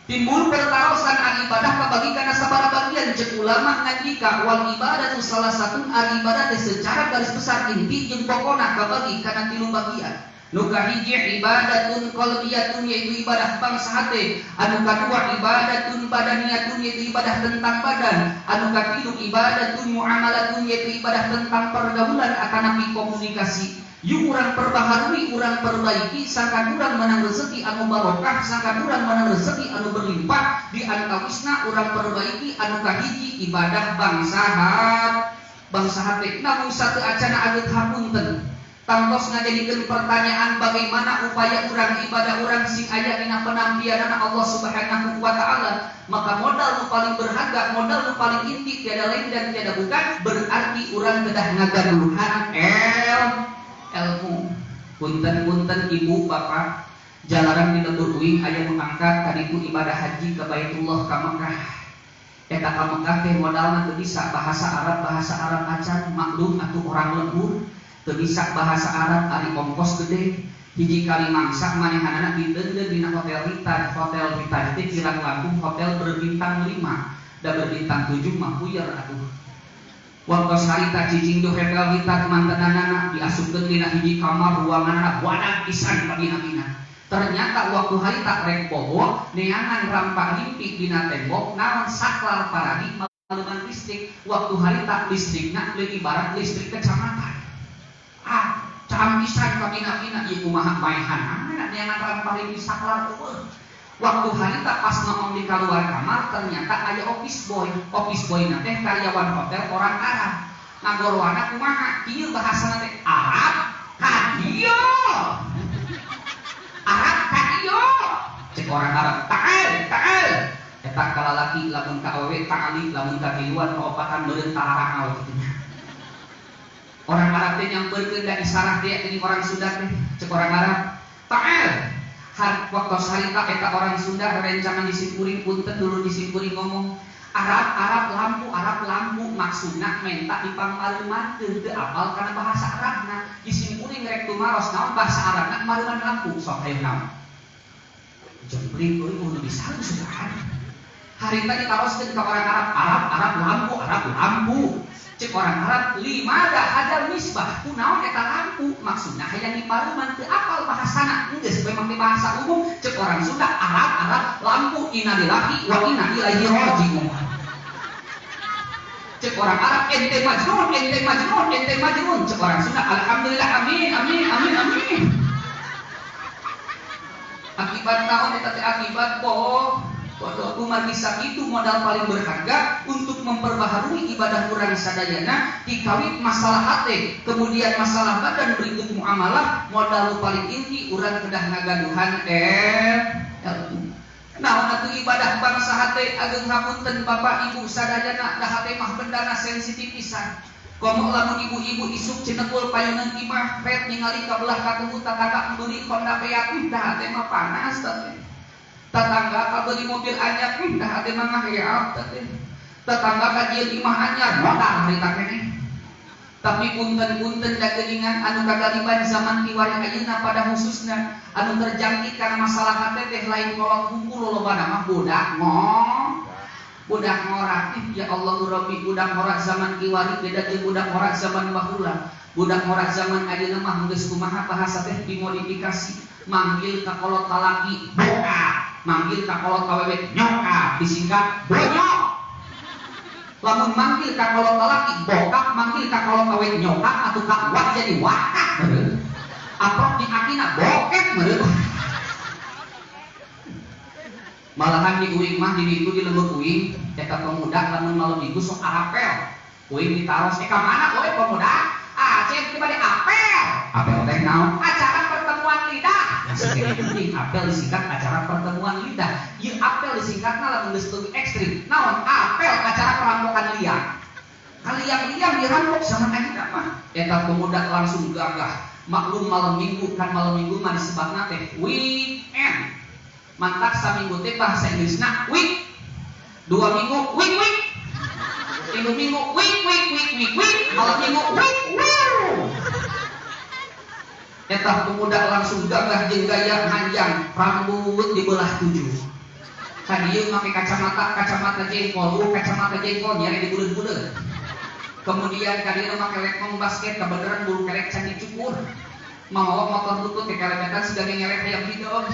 Timbul pertarosan ari ibadah kabagi kana sabaraha bagian cek ulama ngandika wal ibadatu salah satu ari ibadah teh secara garis besar inti jeung pokona kabagi kana tilu bagian. Nu kahiji ibadatun qalbiyatun yaitu ibadah bangsa hate, anu kadua ibadatun badaniyatun yaitu ibadah tentang badan, anu katilu ibadatun muamalatun yaitu ibadah tentang pergaulan atanapi komunikasi. Yuk urang perbaharui, urang perbaiki, sangkan urang menang rezeki anu barokah, sangkan urang menang rezeki anu berlimpah, di antawisna urang perbaiki anu kahiji ibadah bangsa bangsa hate. Namun satu acana ageut hapunten. Tangtos ngajadikeun pertanyaan bagaimana upaya urang ibadah urang sing aya dina penampianana Allah Subhanahu wa taala, maka modal nu paling berharga, modal nu paling inti tiada lain dan tiada bukan berarti urang kedah ngagaduhan ilmu. Punten-punten ibu bapak jalanan di lembur uing aya nu angkat kaditu ibadah haji ke Baitullah ka Mekah. Eta ka Mekah teh modalna teu bisa bahasa Arab acan maklum atuh orang lembur teu bisa bahasa Arab ari ongkos gede hiji kali mangsa manehanana diteundeun dina hotel Ritaj. Hotel Ritaj teh kirang langkung hotel berbintang 5 da berbintang 7 mah puyer atuh. Waktu harita cicing di hotel Ritaj mantenanana diasupkeun dina hiji kamar ruanganana wadah pisan kabina-bina. Ternyata waktu harita rek bobo neangan rampak rimpi dina tembok naon saklar paragi maluman listrik. Waktu harita listrikna leuwih ibarat listrik kecamatan. Ah, cam pisan kabina-bina ieu kumaha maehanana neangan rampak rimpi saklar eueuh. Waktu harita pas ngomong di keluar kamar ternyata aya office boy. Office boy na teh karyawan hotel orang Arab. Ngagorwana kumaha? Ieu bahasana teh Arab ka dieu. Arab ka dieu. Cek orang Arab, ta'al, ta'al. Eta kalalaki lamun ka awewe ta'ali, lamun ka tiluan kaopatan meureun talarang kitu nya. Orang Arab teh nyamperkeun da isarah teh geuning orang Sunda teh. Cek orang Arab, ta'al. Waktu harita eta orang Sunda rencangan disimpuring punten dulu disimpuring ngomong Arab Arab lampu Arab lampu maksudna menta dipangmalumankeun teu apal kana bahasa Arabna. Isim kuring rek tumaros naon bahasa Arabna maluman lampu sok hayu naon. Jempling euy nu bisa sugan. Harita ditaroskeun ka orang Arab, Arab Arab lampu Arab lampu. Cek orang Arab limada hadal misbah kunaon eta lampu maksudna hayang dipaluman teu apal bahasana geus we make bahasa umum cek orang Sunda Arab Arab lampu innalillahi wa inna ilaihi raji'un. Cek orang Arab ente majnun ente majnun ente majnun cek orang Sunda alhamdulillah amin amin amin amin. Akibat naon eta teh akibat bohong. Bodoh kumargi sakitu modal paling berharga untuk memperbaharui ibadah urang sadayana dikawit masalah hati kemudian masalah badan berikut muamalah modal paling inti urang kedah ngagaduhan ilmu. Naon atuh ibadah bangsa hate ageung hapunten bapak ibu sadayana da hate mah bendana sensitif pisan. Komo lamun ibu-ibu isuk cenekul payuneun imah pet ningali ka belah katuhu tatangga meuli Honda Beat da hate mah panas teh. Tetangga kabeli mobil anyar dah hate mah ngaheap teh. Tetangga kajieun imah anyar modal harita keneh. Tapi punten-punten da geuningan anu kagaliban zaman kiwari ayeuna pada khususna anu terjangkit karena masalah hate teh lain kolot hungkul lolobana mah budak budak ngora. Ya Allahu Rabbi budak ngora zaman kiwari beda jeung budak ngora zaman baheula. Budak ngora zaman ayeuna mah geus kumaha bahasa teh dimodifikasi manggil ka kolot lalaki bokap manggil ka kolot awewe nyokap disingkat bonyok. Lamun manggil ka kolot lalaki bokap manggil ka kolot awewe nyokap atau ka wak jadi wakak meureun. Aprok di akina bokep meureun. Malahan di uing mah di ditu di lembur uing eta pemuda lamun malam minggu sok apel. Uing ditaros ka mana euy pemuda? Ah cek ti bade apel. Apel teh naon? Acara pertemuan lidah. Penting apel disingkat acara pertemuan lidah. Ieu apel disingkatna lamun geus leuwih ekstrim. Naon? Apel acara perampokan liang. Kaliang-liang dirampok sama ayeuna mah. Eta pemuda langsung gagah. Maklum malam minggu kan malam minggu mah disebutna teh weekend. Mantak saminggu teh bahasa Inggrisna week. 2 minggu week week. 3 minggu week week week week week. Malam minggu week week. Eta pemuda langsung gagah jeung gaya nganjang rambut dibelah 7. Ka dieu make kacamata, kacamata jengkol, kacamata jengkol nyari dibuleud-buleud. Kemudian ka dieu make lekong basket kebeneran bulu kelek can dicukur. Mawa motor butut ke kelebetan siga ngelek hayam hideung.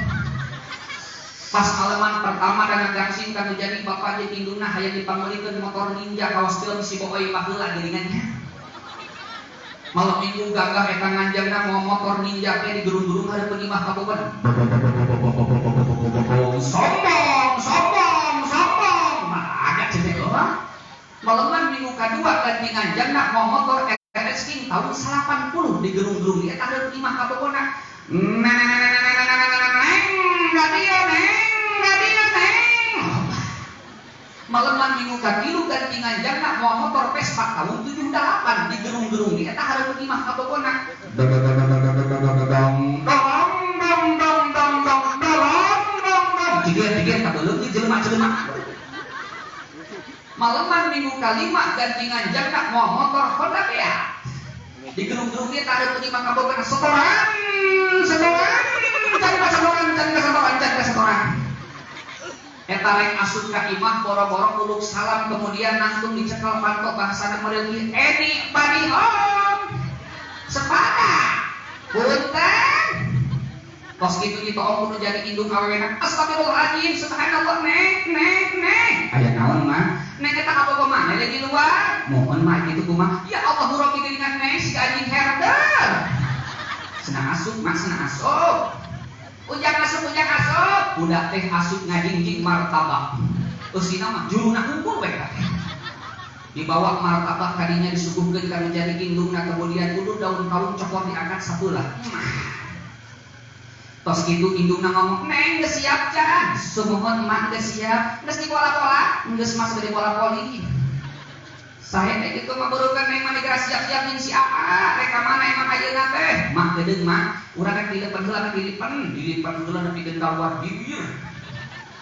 Pas malaman pertama dana gangsing kanu jadi bapak jeung indungna hayang dipanggulikeun motor Ninja kawas film si Boy baheula geuningannya. Malam minggu gagah eta nganjangna mau motor Ninja teh digerung-gerung hareupeun imah kabogoh. Sombong, sombong, sombong. Mah cenah eueuh. Malaman minggu kadua ganti nganjangna mau motor RS King tahun 80 digerung-gerung eta hareupeun imah kabogona. Neng, neng, neng. Malaman minggu katilu ganti nganjangna mau motor Vespa tahun 78 digerung-gerung di eta hareupeun imah kabogona. Dong dong dong dong dong dong dong dong. Jiger-jiger kabeuleung jelema-jelema. Malaman minggu kalima ganti nganjangna mau motor Honda Beat. Digerung-gerung di eta hareupeun imah kabogona setoran, setoran, cari setoran, cari setoran, cari setoran. Eta rek asup ka imah boro-boro uluk salam kemudian nangtung dicekel panto bahasana model ieu anybody home sepada punten kos kitu ditoong kudu jadi indung awewena astagfirullahaladzim subhanallah neng neng neng aya naon mah neng eta kabogoh maneh di luar mohon mah kitu kumaha ya Allah huruf geuningan neng si anjing herder senang asup mah senang asup ujang asup budak teh asup ngajingjing martabak eusina mah juruna unggul we teh dibawa martabak kadinya disuguhkeun ka nu jadi indungna kemudian kudu daun kaung cokor diangkat sabelah tos kitu indungna ngomong neng geus siap can sumuhun mah geus siap geus dipola-pola geus mas bade pola-poli sae teh kitu mah beureutkeun neng mah geus siap-siap jeung si Aa rek ka mana emang ayeuna teh mah geudeung mah urang rek dilepen heula rek dilipen heula nepi ka luar bibir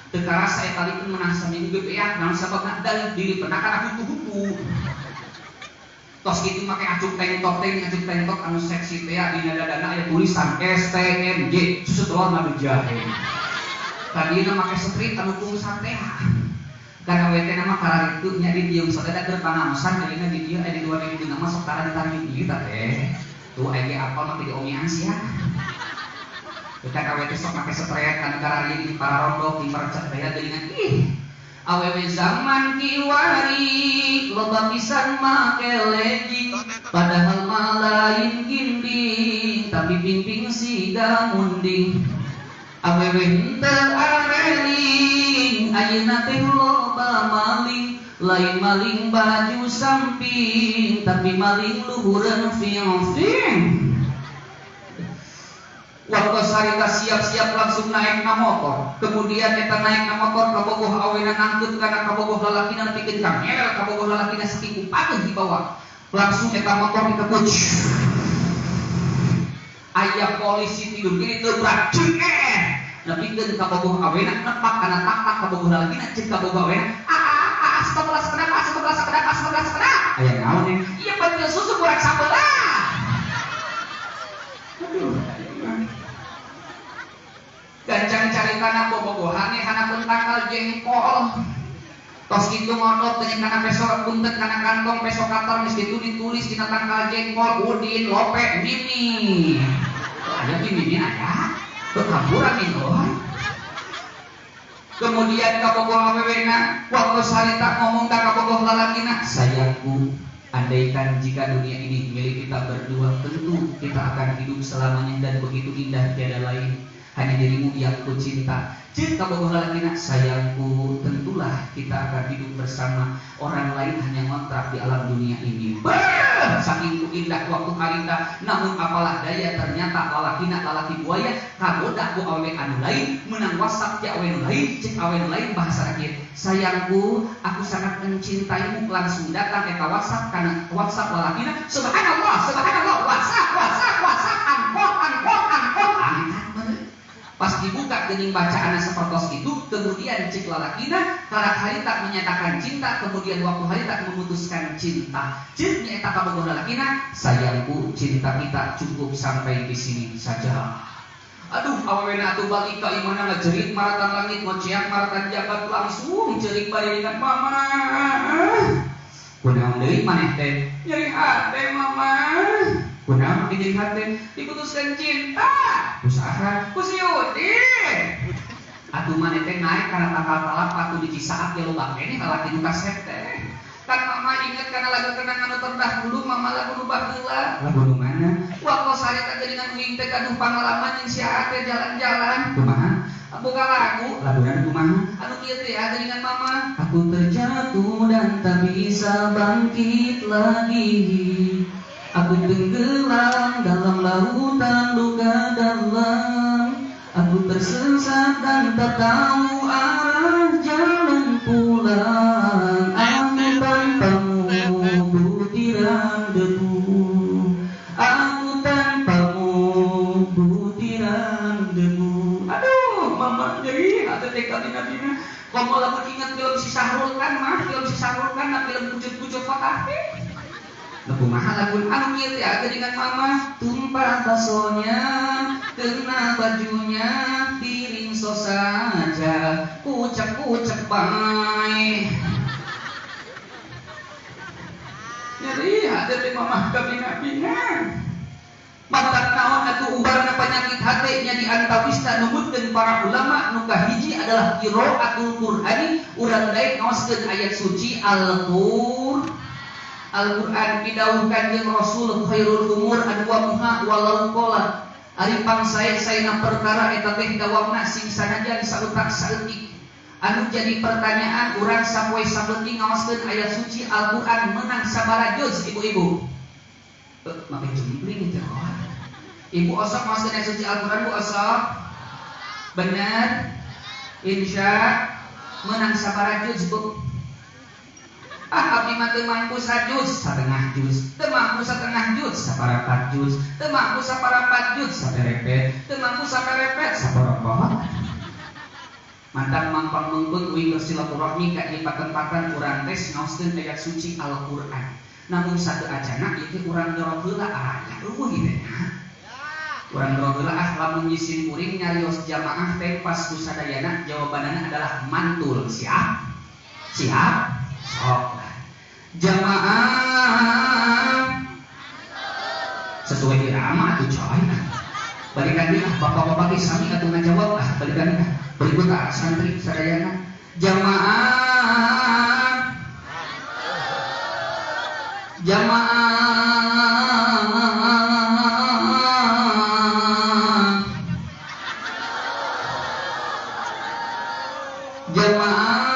Teu karasa eta lipen menang saminggu ge beak naon sababna dari diri pernah kana hutu-hutu. Tos kitu make acuk tank top teh acuk tank top anu seksi teh dina dadana aya tulisan STMJ susu telur madu jahe. Tadina make street anu pungsa teh. Kana we teh nama kararitu nya di dieu sadaya keur pangaosan ayeuna di dieu aya di 2006 mah sok tara ditarik ieu teh. Tuh aya ge apal make diomian sia. Dekat awewe sok make setret kan kararieu di pararondok di mercek teh geuningan ih. Awewe zaman kiwari loba pisan make legging padahal mah lain ginding tapi pingping siga munding. Awewe henteu areling ayeuna teh loba maling lain maling baju samping tapi maling luhureun fiong-fiong. Waktu sarita siap-siap langsung naik na motor. Kemudian eta naik na motor kabogoh awena nangkeut kana kabogoh lalakina pikeun ka ngerel kabogoh lalakina saking kupatuh dibawa. Langsung eta motor dikebut. Aya polisi tidur gini tebrak cek. Nepikeun kabogoh awena nepak kana tak-tak kabogoh lalakina ceuk kabogoh awena. Ah sebelah sekedap sebelah sekedap sebelah sekedap. Aya naon nih? Ieu pentil susu kurang sabelah. Aduh. Gancang cari tanah bobogohane hanapeun tangkal jengkol. Tos kitu ngodot teh kana peso buntet kana kantong peso katar geus kitu ditulis dina tangkal jengkol Udin Lope Mimi. Aya di Mimi aya. Teu hamburan ieu. Kemudian kabogoh awewena waktu sarita ngomong ka kabogoh lalakina, sayangku, andaikan jika dunia ini milik kita berdua, tentu kita akan hidup selamanya dan begitu indah tiada lain. Hanya dirimu yang ku cinta. Cinta kabogoh lalakina, sayangku, tentulah kita akan hidup bersama. Orang lain hanya ngontrak di alam dunia ini. Bah, saking indah waktu harita, namun apalah daya ternyata lalakina lalaki buaya kagoda ku awewe anu lain, menang WhatsApp ti awewe nu lain, cek awewe nu lain bahasa kieu. Sayangku, aku sangat mencintaimu. Langsung datang eta WhatsApp kana WhatsApp lalakina. Subhanallah, subhanallah, WhatsApp, WhatsApp, WhatsApp, angkot, angkot, angkot, angkat. Pas dibuka geuning bacaanna sapertos itu, kemudian cek lalakina karak harita menyatakan cinta, kemudian waktu harita memutuskan cinta. Ceuk nya eta kabogoh lalakina, sayangku, cinta kita cukup sampai di sini saja. Aduh, awewena atuh balik ka imahna ngajerit maratan langit, ngociak maratan jagat langsung ceurik bari dengan mama. Kunaon deui maneh teh? Nyeri hate mama. Kunaon nyeri hate? Diputuskan cinta. Usaha ku si Udin. Atuh maneh teh naik kana tangkal talak patu di Cisaat ge loba keneh lalaki nu kasep teh. Kan mama inget kana lagu kenangan nu terdahulu, mama lagu nu baheula. Lagu nu mana? Waktu sarita geuningan uing teh gaduh pangalaman jeung si Aa teh jalan-jalan. Kumaha? Boga lagu, laguna kumaha? Anu kieu teh ya geuningan mama. Aku terjatuh dan tak bisa bangkit lagi. Aku tenggelam dalam lautan luka dalam. Aku tersesat dan tak tahu arah jalan pulang. Aku tanpamu butiran debu. Aku tanpamu butiran debu. Aduh, mama nyeri hati teh kadina-dina. Komo lamun inget film si Sahrul kan mah, film si Sahrul kan nah film pucut-pucut fatah teh. Kumaha lagu anu kieu teh geuningan mama, tumpah basonya, kena bajunya, piring sos saja, kucek-kucek bae. Nyeri hate teh mama kabina-bina. Mata naon atuh ubarna penyakit hate nya di antawisna numutkeun para ulama nu kahiji adalah qiraatul Qur'ani, urang daek ngaoskeun ayat suci Al-Qur'an. Al-Qur'an didawuhkan jeung Rasul khairul umur adwamuha walau qala. Ari pangsae-saena perkara eta teh dawamna sing sanajan sautak saeutik. Anu jadi pertanyaan urang sapoe sabeting ngaoskeun ayat suci Al-Qur'an menang sabaraha juz ibu-ibu? Make jempling teh. Ibu osok ngaoskeun ayat suci Al-Qur'an bu osok? Bener? Insya menang sabaraha juz bu? Ah, abdi mah teu mampu sajuz satengah juz, teu mampu satengah juz saparapat juz, teu mampu saparapat juz saperepet, teu mampu saperepet saporokot. Mantap mangpang mengpeung uing bersilaturahmi ka ieu patempatan urang tes ngaoskeun ayat suci Al-Qur'an. Namun satu acana ieu teh urang dorong heula araya eueuh ieu teh. Urang dorong heula ah lamun nyisin kuring nyarios jamaah teh pas ku sadayana jawabanana adalah mantul. Siap? Siap? Sok. Jamaah sesuai irama atuh coy. Balikan deui ah bapak-bapak ge sami atuh ngajawab ah balikan deui ah. Berikut ah santri sadayana jamaah jamaah jamaah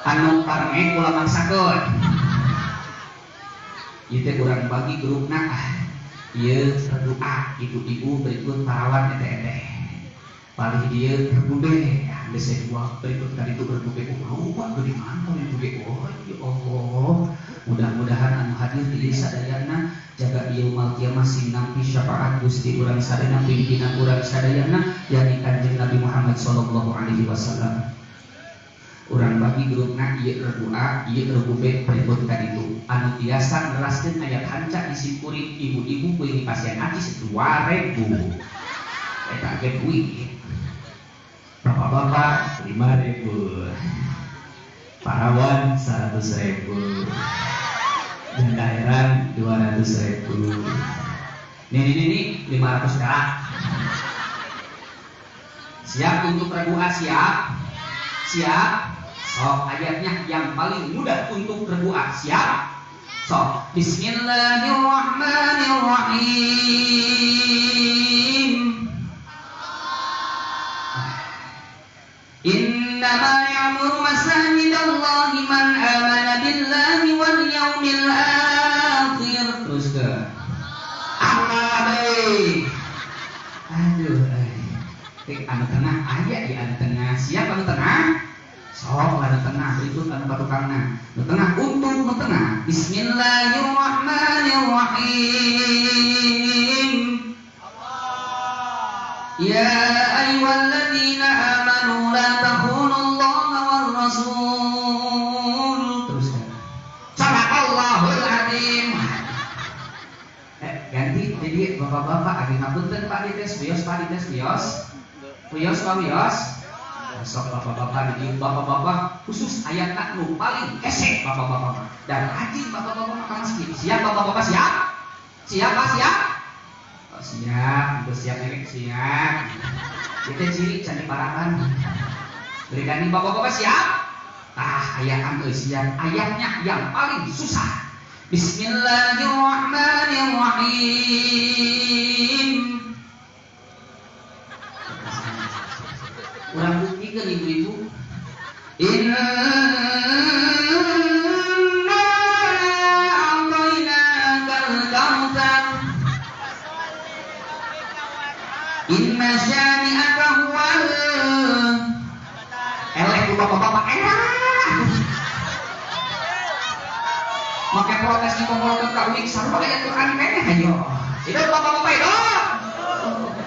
anu parmek ulah maksakeun. Ieu teh urang bagi grupna ah. Ieu regu A, ibu-ibu berikut parawan ete-ete. Palih dieu regu B, geus dua berikut ka ditu regu B. Oh, loba geuning mantol itu ge. Oh, ya Allah. Mudah-mudahan anu hadir di ieu sadayana jaga yaumal kiamah sing nampi syafaat Gusti urang sadayana pimpinan urang sadayana yakni Kanjeng Nabi Muhammad sallallahu alaihi wasallam. Urang bagi grupna ieu regu A, ieu regu B berikut ka ditu. Anu biasa neraskeun ayat hanca isi kuring ibu-ibu kuring pasien acis 2000. Eta ge duit. Bapak-bapak 5000. Parawan 100.000. Janda heran 200.000. Nih nih nih 500 perak. Siap untuk regu A, siap? Siap? Sok ayatnya yang paling mudah untuk regu A. Siap? Sok. Bismillahirrahmanirrahim. Innama ya'muru masajidallahi man amana billahi wal yaumil akhir. Terus ke Allah baik. Aduh, anu tengah aya di anu tengah. Siap anu tengah? Sok anu tengah berikut anu patukangna. Nu tengah untuk nu tengah. Bismillahirrahmanirrahim. Ya ayyuhalladzina amanu la takhunullaha war rasul. Terus kan. Sadaqallahul azim. Ganti jadi bapak-bapak agi ngapunten Pak dites wios Pak dites wios. Wios Pak wios. Sok bapak-bapak di bapak-bapak khusus ayat nu paling hese bapak-bapak dan rajin bapak-bapak ka masjid. Siap bapak-bapak siap? Siap Pak siap? Oh, siap, udah siap nih, siap. Kita ciri candi parakan. Berikan nih bapak-bapak siap? Ah, ayat siap. Ayatnya yang paling susah. Bismillahirrahmanirrahim. Urang buktikeun ibu-ibu. Inna a'tainakal kautsar. Inna syani'aka huwal. Eleh ku bapak-bapak enak. Make protes di komolokeun ka uing sarua ayat Quran keneh ayo. Hidup bapak-bapak hidup.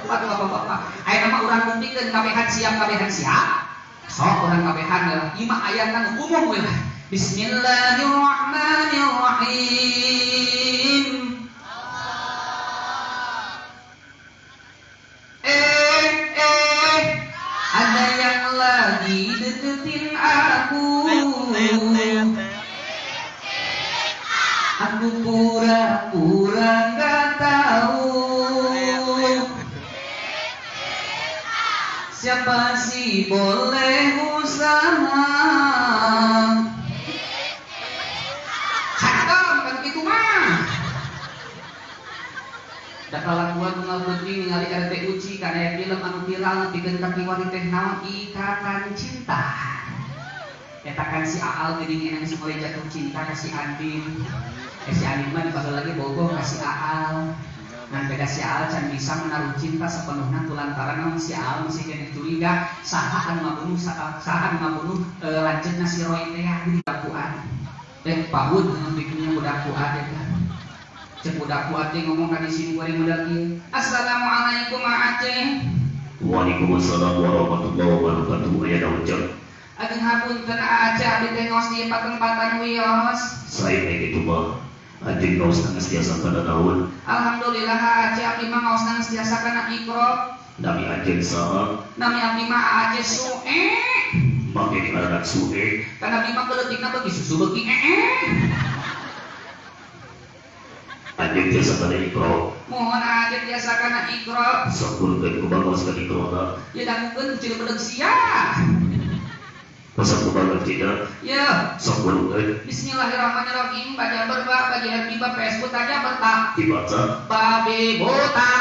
Bapak-bapak. Aya nama urang buktikeun kabehan siap kabehan siap. Sok urang kabehan lah lima ayat kan umum we lah. Bismillahirrahmanirrahim. Ada yang lagi deketin aku. Aku pura-pura gak tahu. Siapa sih boleh usaha. Cakep kan gitu mah. Da kalakuan unggal penting ningali RT Uci kana aya film anu viral nepikeun ka kiwari teh naon Ikatan Cinta. Eta kan si Aal geuning enak geus mulai jatuh cinta ka si Andin. Si Andin mah dipanggil lagi bogoh ka si Aal. Ngan beda si Aal can bisa menaruh cinta sepenuhna kulantaran naon si Aal masih keneh curiga saha anu ngabunuh saha anu ngabunuh lanceutna si Roy teh di dakuan. Paud anu bikinnya budak kuat eta. Cek budak kuat teh ngomong ka di sini goreng modal kieu. Assalamualaikum Aceh. Waalaikumsalam warahmatullahi wabarakatuh. Aya naon cek? Ageng hapunten Aceh abdi teh ngaos di patempatan wios. Sae kitu mah. Anjeun ngaos geus tiasa kana naon? Alhamdulillah Aceh abdi mah ngaos geus tiasa kana Iqra. Nami anjeun saha? Nami abdi mah Aceh Sue. Make ngaranna Sue. Kana abdi mah keleutikna beuki susu beuki ee. Anjeun tiasa kana Iqra. Mohon Aceh tiasa kana Iqra. Sok kurukeun kumaha ngaos kana Iqra na? Ya dangukeun ku bedeg sia. Masa kumaha tidak? Ya. Sok kurukeun. Bismillahirrahmanirrahim. Baca berba, baca erbi, ba Facebook aja berta. Dibaca. Babi buta.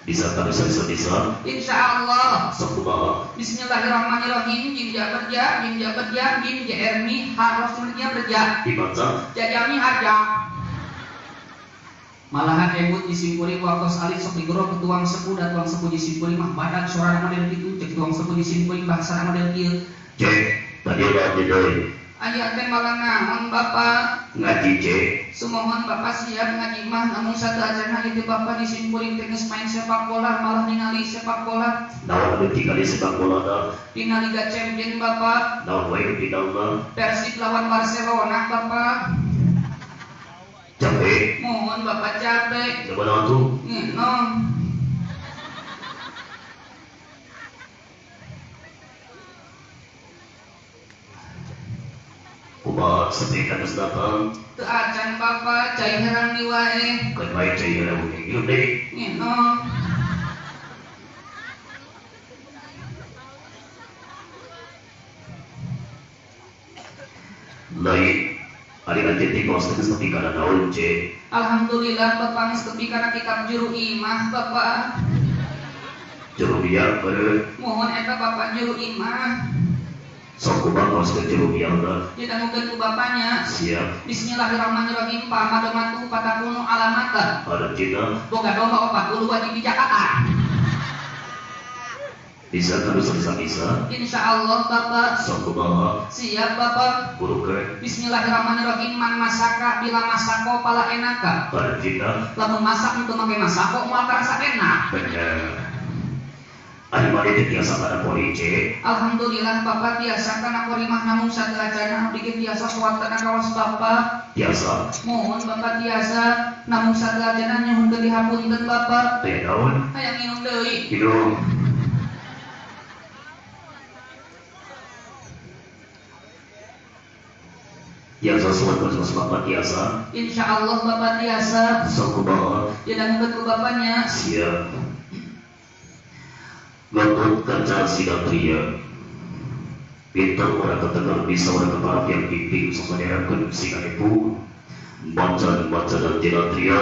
Bisa kan bisa bisa bisa. Insyaallah. Sok kumaha. Bismillahirrahmanirrahim. Jim ja berja, jim ja berja, jim ja ermi harus berja berja. Dibaca. Jajami harja. Malahan emut disimpuri waktu alit sok digoro ke tuang sepuh da tuang sepuh disimpuri mah badan sorana model kitu cek tuang sepuh disimpuri bahasana model kieu. Cek tadi ngaji deui. Aya teh malah naon Bapak? Ngaji cek. Sumohon Bapak siap ngaji mah namun satu acarana ieu Bapak disimpuri teh geus main sepak bola malah ningali sepak bola. Naon anu tingali sepak bola da? Dina Liga Champion Bapak. Naon wae nu tingalna? Persib lawan Barcelona Bapak. Capek. Mohon Bapak capek. Coba naon tuh? Nginom. Kumaha sepi ka geus datang? Teu acan Bapak, cai herang di wae. Keun bae cai herang ge nginum deui. Nginom. Lain ari anjeun teh kaos geus tepi kana naon cek? Alhamdulillah Bapak geus tepi kana kitab juru imah Bapak. Juru biar beureut. Mohon eta Bapak juru imah. Sok kumaha kaos ke juru biar da? Didangukeun ku bapanya. Siap. Bismillahirrahmanirrahim. Pamadomatu patakunu alamata. Artina boga domba 40 wajib di Jakarta. Bisa terus bisa bisa. Insyaallah Bapak. Sok kumaha? Siap Bapak. Kurukeun. Bismillahirrahmanirrahim. Man masaka bila masako pala enaka. Artina lamun masak untuk make masako moal karasa enak. Bener. Ari bade teh tiasa kana kori cek. Alhamdulillah Bapak tiasa kana kori mah namun sateuacanna abdi ge tiasa kuatana kawas Bapak. Tiasa. Mohon Bapak tiasa namun sateuacanna nyuhunkeun dihapunten Bapak. Teh naon? Hayang minum deui. Minum. Tiasa suat kawas Bapak tiasa. Insyaallah Bapak tiasa. Sok kumaha? Ya dangukeun ku bapaknya. Siap. Gatot Kaca Sidatria pintar orang ketegar bisa orang ketarap yang pimpin sosok si ibu baca baca dan tidak tria.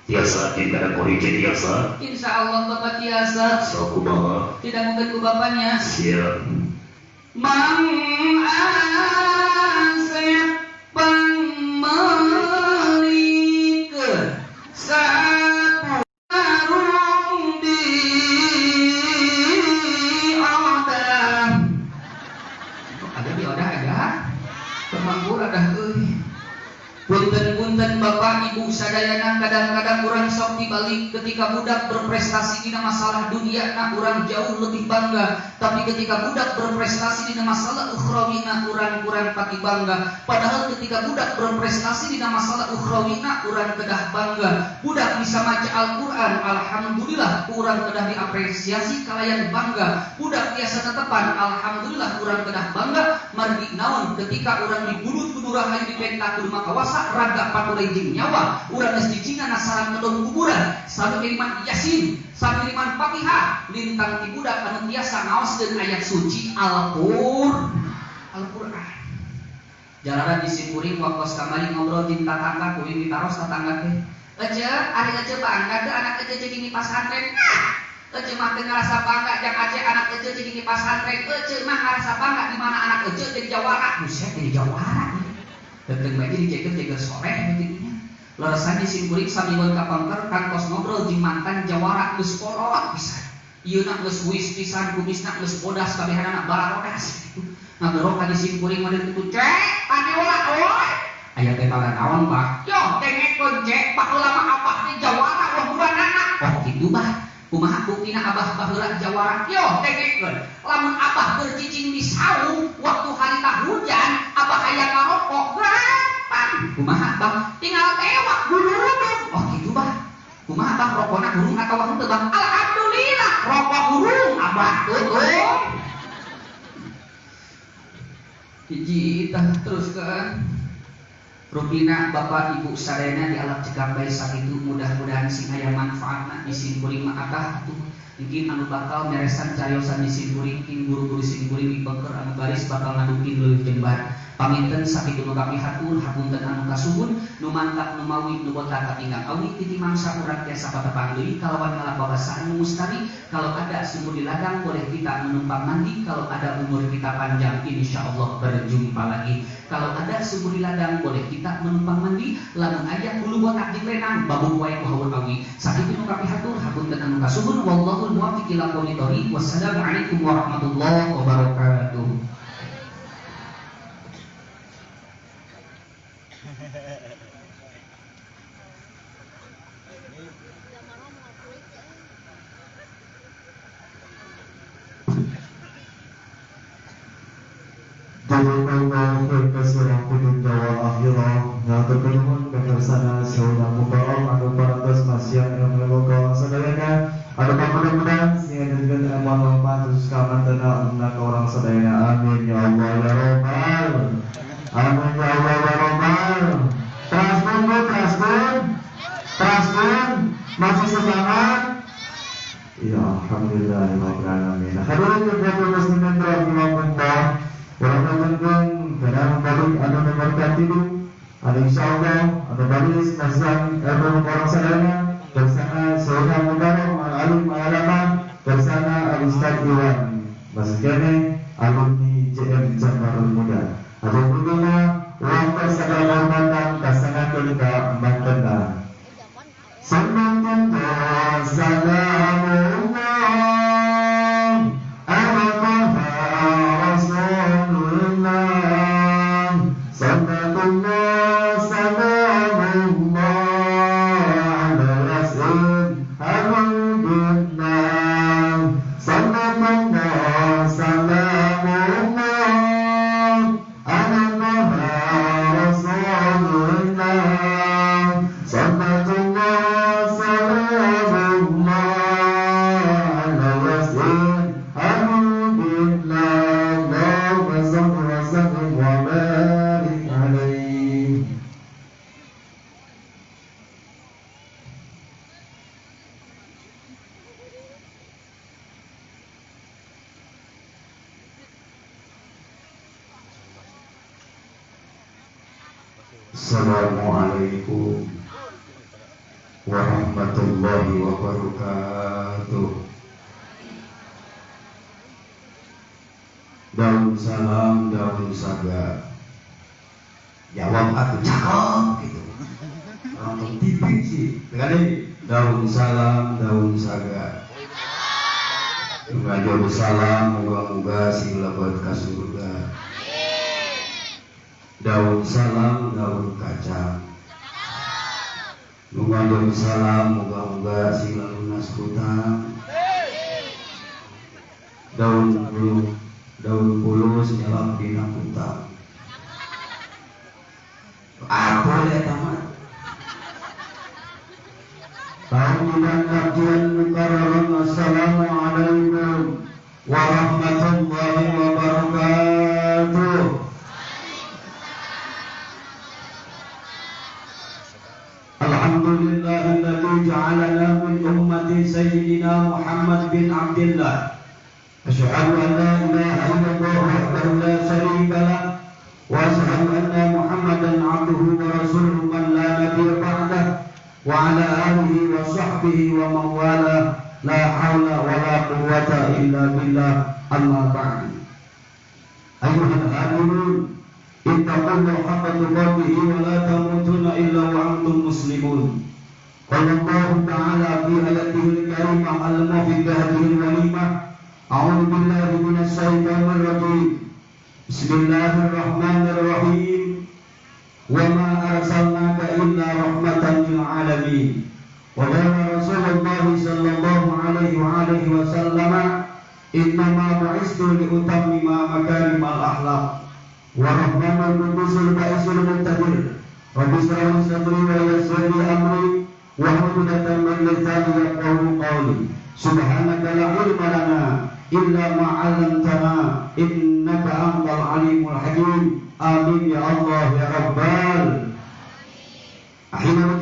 Tiasa tidak korije tiasa. Insya Allah Bapak tiasa. Sok kumaha? Tidak mungkin ku bapaknya. Siap. Mang Asep pangmelik sapu sarung di odah. Ada di odah ada? Kemanggur ada euy. Punten-punten Bapak Ibu sadayana kadang-kadang urang sok dibalik ketika budak berprestasi dina masalah dunia na urang jauh lebih bangga, tapi ketika budak berprestasi dina masalah ukhrawina urang kurang pati bangga. Padahal ketika budak berprestasi dina masalah ukhrawina urang kedah bangga. Budak bisa maca Al-Qur'an, alhamdulillah urang kedah diapresiasi kalayan bangga. Budak biasa tetepan, alhamdulillah urang kedah bangga. Margi naon ketika urang dibunuh kudu rahayu dipenta kudu makawas raga patulai jeung nyawa urang geus dicingan sareng kedong kuburan sami kiriman Yasin sami kiriman Fatihah lintang ti budak anu tiasa ngaoskeun ayat suci Al-Qur'an. Jalanan di simkuring waktu kamari ngobrol jeung tatangga kuing ditaros tatangga teh Ece, ari ece bangga teu anak ece jadi di pasantren. Nah, ece mah teu ngarasa bangga jang ace anak ece jadi di pasantren. Ece mah ngarasa bangga di mana anak ece jadi jawara. Buset jadi jawara. Teuteung bae jadi jeger-jeger soleh jadinya. Leresan di simkuring saminggon kapengker kantos ngobrol jeung mantan jawara geus kolot pisan. Ieu na geus wis pisan kumisna geus bodas kabehanana bararodas kitu. Ngagerok ka di simkuring mah kitu cek paneola euy. Aya teh naon bah? Yo dengekeun cek baheula mah abah teh jawara wah buranana. Oh kitu bah. Kumaha buktina abah baheula jawara? Yo dengekeun. Lamun abah bercicing di saung waktu harita hujan, abah hayang ngarokok gampang. Kumaha bah? Tinggal tewak gulung. Oh kitu bah. Kumaha bah rokona hurung atawa henteu bah? Alhamdulillah rokok hurung abah tuh. Hiji tah teruskeun. Rupina Bapak Ibu sadayana di alam cekap bae sakitu mudah-mudahan sing aya manfaatna di simkuring mah atah atuh mungkin anu bakal meresan cariosan di simkuring king guru-guru simkuring dipengker anu baris bakal ngadukin leuwih jembar panginten sakitu nu kami hatur hapunten anu kasuhun nu mantap nu mawi nu botak katinggang awi titi mangsa urang tiasa patepang deui kalawan ngalap babasaan nu mustari. Kalau ada sumur di ladang boleh kita menumpang mandi, kalau ada umur kita panjang insyaallah berjumpa lagi. Kalau ada sumur di ladang boleh kita menumpang mandi, lamun aya hulu botak di renang babuk wae ku haur awi. Sakitu nu kami hatur hapunten anu kasuhun wallahul muwaffiq ila aqwamit thoriq. Wassalamualaikum warahmatullahi wabarakatuh. Amin ya Allah ya Rabbal. Amin ya Allah ya Rabbal. Transpon bu, transpon, transpon, masih semangat? Ya alhamdulillah rabbil alamin. Hadirin yang muslimin rahimakumullah. Warahmatullahi kadang balik anu nomor katilu, anu insyaallah anu baris masihan ilmu orang sadayana bersama Saudara Mubarak Al-Alim Al-Alama bersama Al-Ustaz Iwan masih kene alumni JM Jamarul Muda. Alhamdulillah waktu segala hormatan pasangan kelima mantena. Sallallahu salamullah ala Rasulullah sallallahu salamullah ala Rasul Habibullah sallallahu salamullah ala Rasulullah sallallahu salamullah ala Rasul Habibullah. Allahumma shalli wa sallim wa barik alaihi. Assalamualaikum warahmatullahi wabarakatuh. Daun salam, daun saga. Jawab aku cakep gitu. Nonton TV sih. Kali daun salam, daun saga. Ngajar salam, moga-moga sing lebet ka surga. Daun salam, daun kacang. Ngajar salam, moga-moga sing lunas hutang. Daun bulu, daun pulus nyelap dina kutang. Aku eta mah. Panggilan kajian mukarram. Assalamualaikum warahmatullahi wabarakatuh. Alhamdulillahilladzi ja'alana min ummati sayyidina Muhammad bin Abdillah. Asyhadu an la ilaha illallah wahdahu la syarika lah wa asyhadu anna Muhammadan abduhu wa rasuluhu man la nabiyya ba'dah. wa ala alihi wa sahbihi wa man wala. La haula wa la quwwata illa billah. Amma ba'du. Ayyuhal hadirun, ittaqullaha haqqa tuqatihi wa la tamutunna illa wa antum muslimun. Qala Allahu ta'ala fi ayatihi al-karimah al-mufidah hadhihi al-walimah. A'udzu billahi minasy syaithanir rajim. Bismillahirrahmanirrahim. Wa ma arsalnaka illa rahmatan lil alamin. Wa qala Rasulullah sallallahu alaihi wa alihi wasallam, innama bu'istu li utammima makarimal akhlaq. Wa rahmanul qudusul ba'isul muqtadir. Rabbi shrah li sadri wa yassir li amri wa hlul 'uqdatam min lisani yafqahu qawli. Subhanaka la ilma lana illa ma 'allamtana innaka antal alimul hakim. Amin ya Allah ya Rabbal. Akhirnya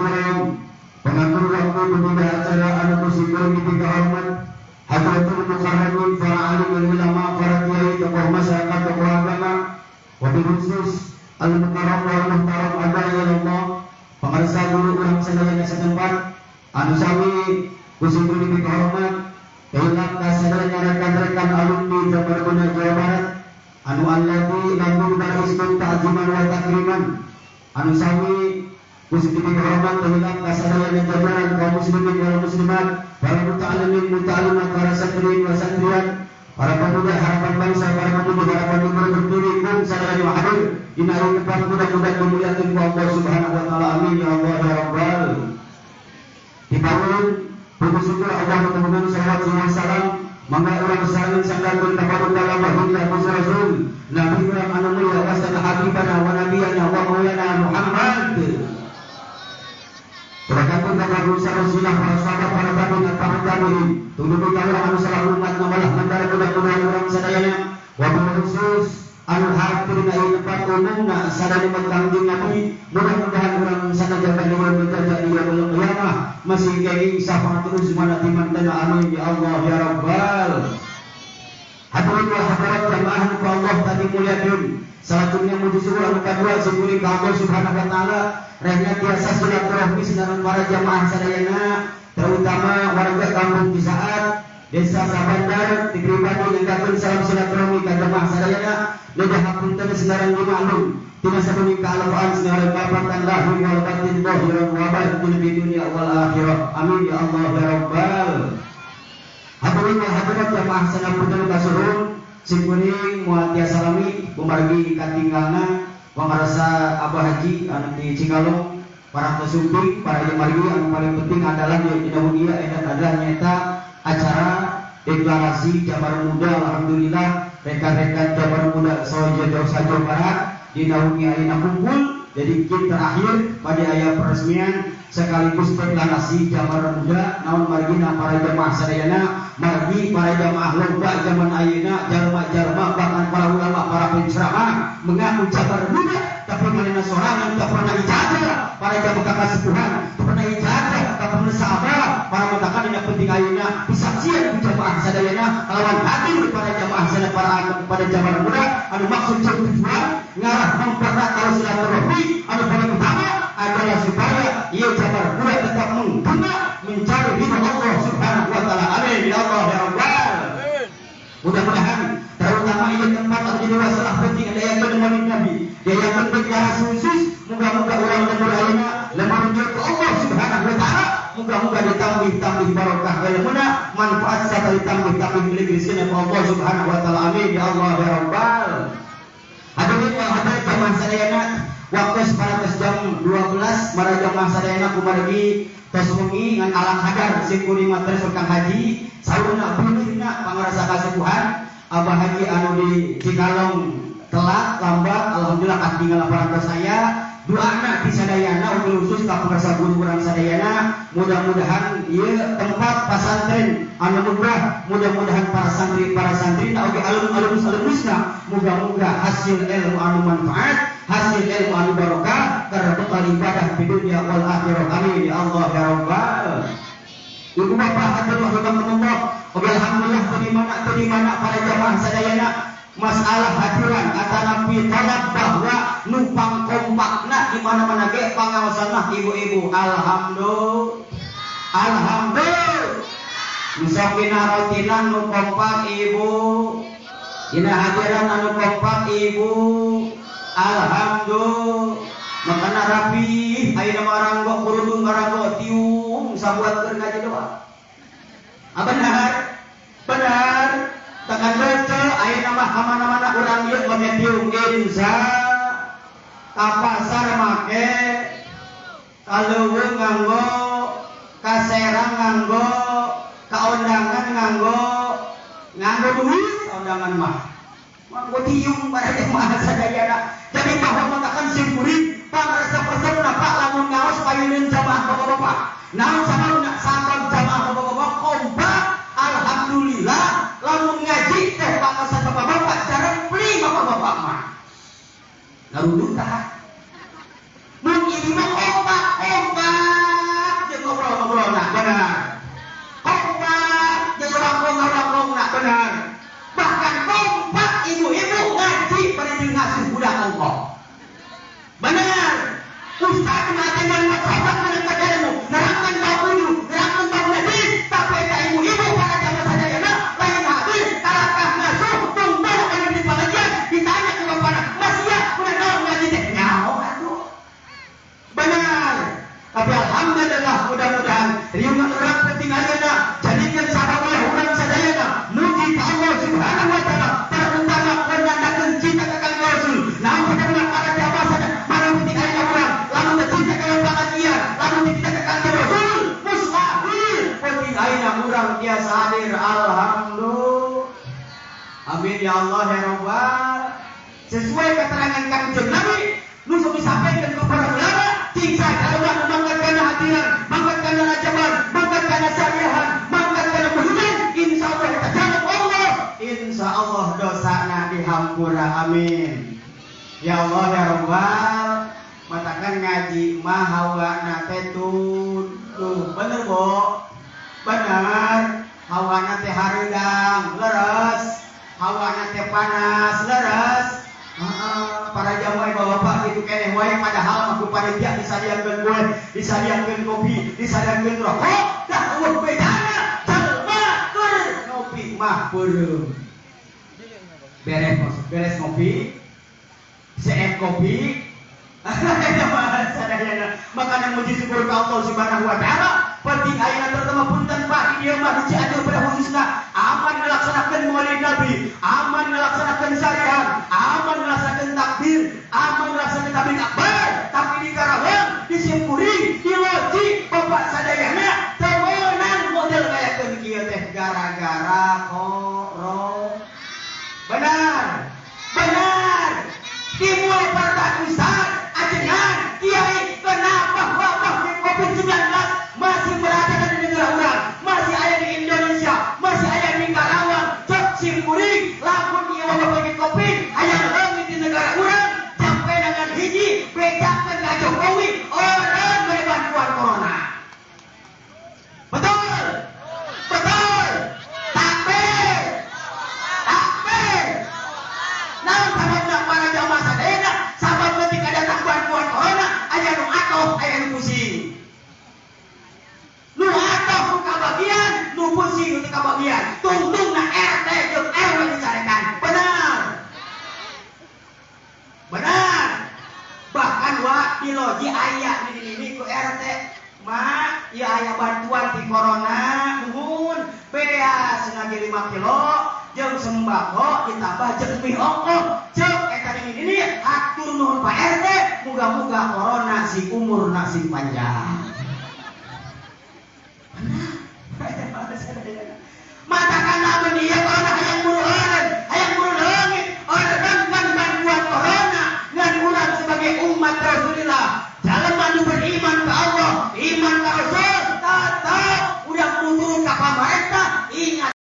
pengatur waktu penunda acara anu kusikur ketika hormat hadratul mukarramin, para alim ulama, para kiai, tokoh masyarakat, tokoh agama, wabil khusus al mukarram wal muhtaram ada ya Allah, pemirsa guru urang sadayana setempat anu sami kusikur ketika hormat dalam kasadayana rekan-rekan alumni Jabar Muda Jawa Barat anu allati lam yubariskum ta'ziman wa takriman anu sami kusikur hormat dalam kasadayana jajaran kaum muslimin wal muslimat, para muta'allimin muta'allimat, para santriin wa santriat, para pemuda harapan bangsa, para pemuda harapan negeri berdiri kum sadayana hadir dina ieu tempat mudah-mudahan dimuliakeun ku Allah Subhanahu wa taala. Amin ya Allah ya Rabbal. Dibangun puji syukur Allah mudah-mudahan salawat wa salam mangga urang sareng sanggakeun tabaruk dalam baginda Rasul Nabi urang anu mulia wa habibana wa nabiyana wa maulana Muhammad. Berkatun kepada Rasulullah, para sahabat, para tabi'in, para tabi'in, tunduk ka urang anu salah umat malah mandar mudah-mudahan urang sadayana wabil khusus anu hadir dina ieu tempat umumna sadaya umat Kangjeng Nabi, mudah-mudahan urang sanajan yaumul qiyamah masih kenging syafaat uzma timantana. Amin ya Allah ya Rabbal. Hadirin wa hadirat jamaah ku Allah tadi muliakeun. Salatuna muji syukur anu kadua syukuri ka Allah Subhanahu wa taala. Rehna tiasa silaturahmi sareng para jamaah sadayana, terutama warga kampung Cisaat, Desa Sabandar, di pribadi ningkatkeun salam silaturahmi ka jamaah sadayana. Leuwih hapunten sareng dimaklum tina sabuni kaalafaan sareng bapatan lahir wal batin zahiran wa batin di dunya wal akhirah. Amin ya Allah ya Rabbal. Hadirin wa hadirat jamaah sadayana kasuhun, simkuring moal tiasa lami kumargi katinggalna pangarasa Abah Haji anu di Cikalong, para pesumping, para jemargi anu paling penting adalah di dina ieu adalah nyata acara deklarasi Jabar Muda. Alhamdulillah rekan-rekan Jabar Muda Jawa Barat dina wengi ayeuna kumpul jadi kita terakhir pada aya peresmian sekaligus deklarasi Jabar Muda. Naon margina para jamaah sadayana, margi para jamaah lomba zaman ayeuna, jalma-jalma bahkan para ulama, para penceramah mengaku Jabar Muda tapi manehna sorangan teu pernah ijazah, para jamaah kasepuhan teu pernah ijazah, teu pernah sabar, para matakan dina penting ayeuna pisaksian ku jamaah sadayana kalawan hadir para jamaah sadayana para Jabar Muda anu maksud jeung tujuan ngarah mempererat silaturahmi anu paling utama adalah supaya ieu Jabar Muda tetap menggema mencari ridho Allah Subhanahu wa taala. Amin ya Allah ya Rabbal. Mudah-mudahan terutama ieu tempat anu jadi masalah penting ada yang menemani Nabi, dia yang deklarasi khusus, moga-moga urang lembur ayeuna lemur ke Allah Subhanahu wa taala, moga-moga ditambih-tambih barokah ilmuna, manfaat serta ditambih-tambih milik rezeki Allah Subhanahu wa taala. Amin ya Allah ya Rabbal. Hadirin wal hadirat jamaah sadayana, waktu separatus jam 12 mara jamaah sadayana kumargi tos wengi ngan alang hadar simkuring materi Kang Haji saurna bilihna pangarasa kasepuhan Abah Haji anu di Cikalong telat lambat, alhamdulillah katinggal parantos saya. Doana di sadayana khusus ka pangarsa guru urang sadayana, mudah-mudahan ieu tempat pasantren anu mudah, mudah-mudahan para santri na oge alum-alum alumnusna muga-muga hasil ilmu anu manfaat, hasil ilmu anu barokah karena bekal ibadah di dunia wal akhirah. Amin ya Allah ya Rabbal. Ibu bapak hadirin rahimakumullah, alhamdulillah tadi mana para jamaah sadayana masalah hadiran atanapi tolak bahwa numpang kompakna di mana-mana ge pangaosan mah ibu-ibu. Alhamdulillah. Alhamdulillah. Sok dina rotinan nu kompak ibu. Dina hadiran anu kompak ibu. Alhamdulillah. Makana rapi ayeuna mah ranggo kurudung ranggo tiung sabuat keur ngaji doa. Ah benar. Benar. Tekan baca ayeuna mah ka mana-mana urang ieu make tiung insya ka pasar make, ka leuweung nganggo, ka Serang nganggo, ka undangan nganggo, nganggo duit undangan mah. Nganggo tiung para jemaah sadayana. Jadi bahwa matakan simkuring pangresa-resepna Pak lamun ngaos payuneun jamaah bapak-bapak. Naon sababna sabab jamaah bapak-bapak kompak alhamdulillah lamun ngaji teh pangaosan bapak-bapak jarang beli bapak-bapak mah. Ngaruduk tah. Mun ieu mah kompak-kompak jeung ngobrol-ngobrolna benar. Kompak jeung rangkong-rangkongna benar. Bahkan kompak ibu-ibu ngaji bari jeung ngasuh budak ongkoh. Benar. Ustaz mengatakan sahabat mendengar ilmu, nerangkan bab wudu, nerangkan bab hadis, tapi eta ibu-ibu para jamaah sadayana lain hadis, talakah ngasuh tunggu anu di pengajian ditanya ke bapana, "Mas ya, udah naon ngaji teh?" Nyaho atuh. Benar. Tapi alhamdulillah mudah-mudahan riungan urang penting ayeuna jadikeun sabab urang sadayana muji ka Allah Subhanahu wa taala terutama penandakeun cinta ka Kanjeng Rasul. Naon sababna para jamaah sadayana para penting ayeuna urang lamun teu cinta ka pengajian, lamun teu cinta ka Kanjeng Rasul, mustahil penting ayeuna urang tiasa hadir. Alhamdulillah. Amin ya Allah ya Rabbal. Sesuai keterangan Kanjeng Nabi nu sok disampaikan ke para ulama, cing saha mangkat kana hadiran, mangkat kana rajaban, mangkat kana syariahan, mangkat kana muhimin, insyaallah eta jawab Allah, insyaallah dosana dihampura. Amin. Ya Allah ya Rabbal. Matakan ngaji mah hawana teh tuh bener bo, bener hawana teh hareudang leres, hawana teh panas leres. Para jamaah bapak gitu keneh wae padahal mah ku panitia disadiakeun kue, disadiakeun kopi, disadiakeun rokok, dah eueuh bedana jelema keur ngopi mah beureum. Beres beres ngopi, seep kopi. Makana muji syukur ka Allah Subhanahu wa taala penting ayeuna terutama punten Pak di dieu mah di Cianjur pada khususna aman melaksanakan maulid Nabi, aman melaksanakan syariat, aman melaksanakan takbir, aman melaksanakan tabligh akbar, tapi di Karawang, di Simkuring, di Loji bapak sadayana teu meunang model kayakeun kieu teh gara-gara corona. Benar. Benar. Dimulai pertanyaan Ustaz, ajengan, kiai, kenapa wabah COVID-19 masih berada di negara urang, masih ada di Indonesia, masih ada di Karawang, cek simkuring, lamun ieu wabah penyakit COVID, aya leungit di negara urang, sampai dengan hiji, bejakeun ka Jokowi, orang beri bantuan corona. Betul? Betul? Takbir? Takbir? Naon sababna para jamaah sadayana sabab ketika datang bantuan corona aya nu atoh aya nu pusing. Nu atoh nu kabagian, nu pusing nu teu kabagian. Tungtungna RT jeung RW dicarekan. Benar. Benar. Bahkan wa di loji aya ini ku RT mak ieu aya bantuan ti corona nuhun beas sengaja 5 kilo jeung sembako ditambah jeung mie ongkoh ceuk eta ini hatur nuhun Pak RT muga-muga corona si umurna sing panjang. Benar. Matakan lamun ieu corona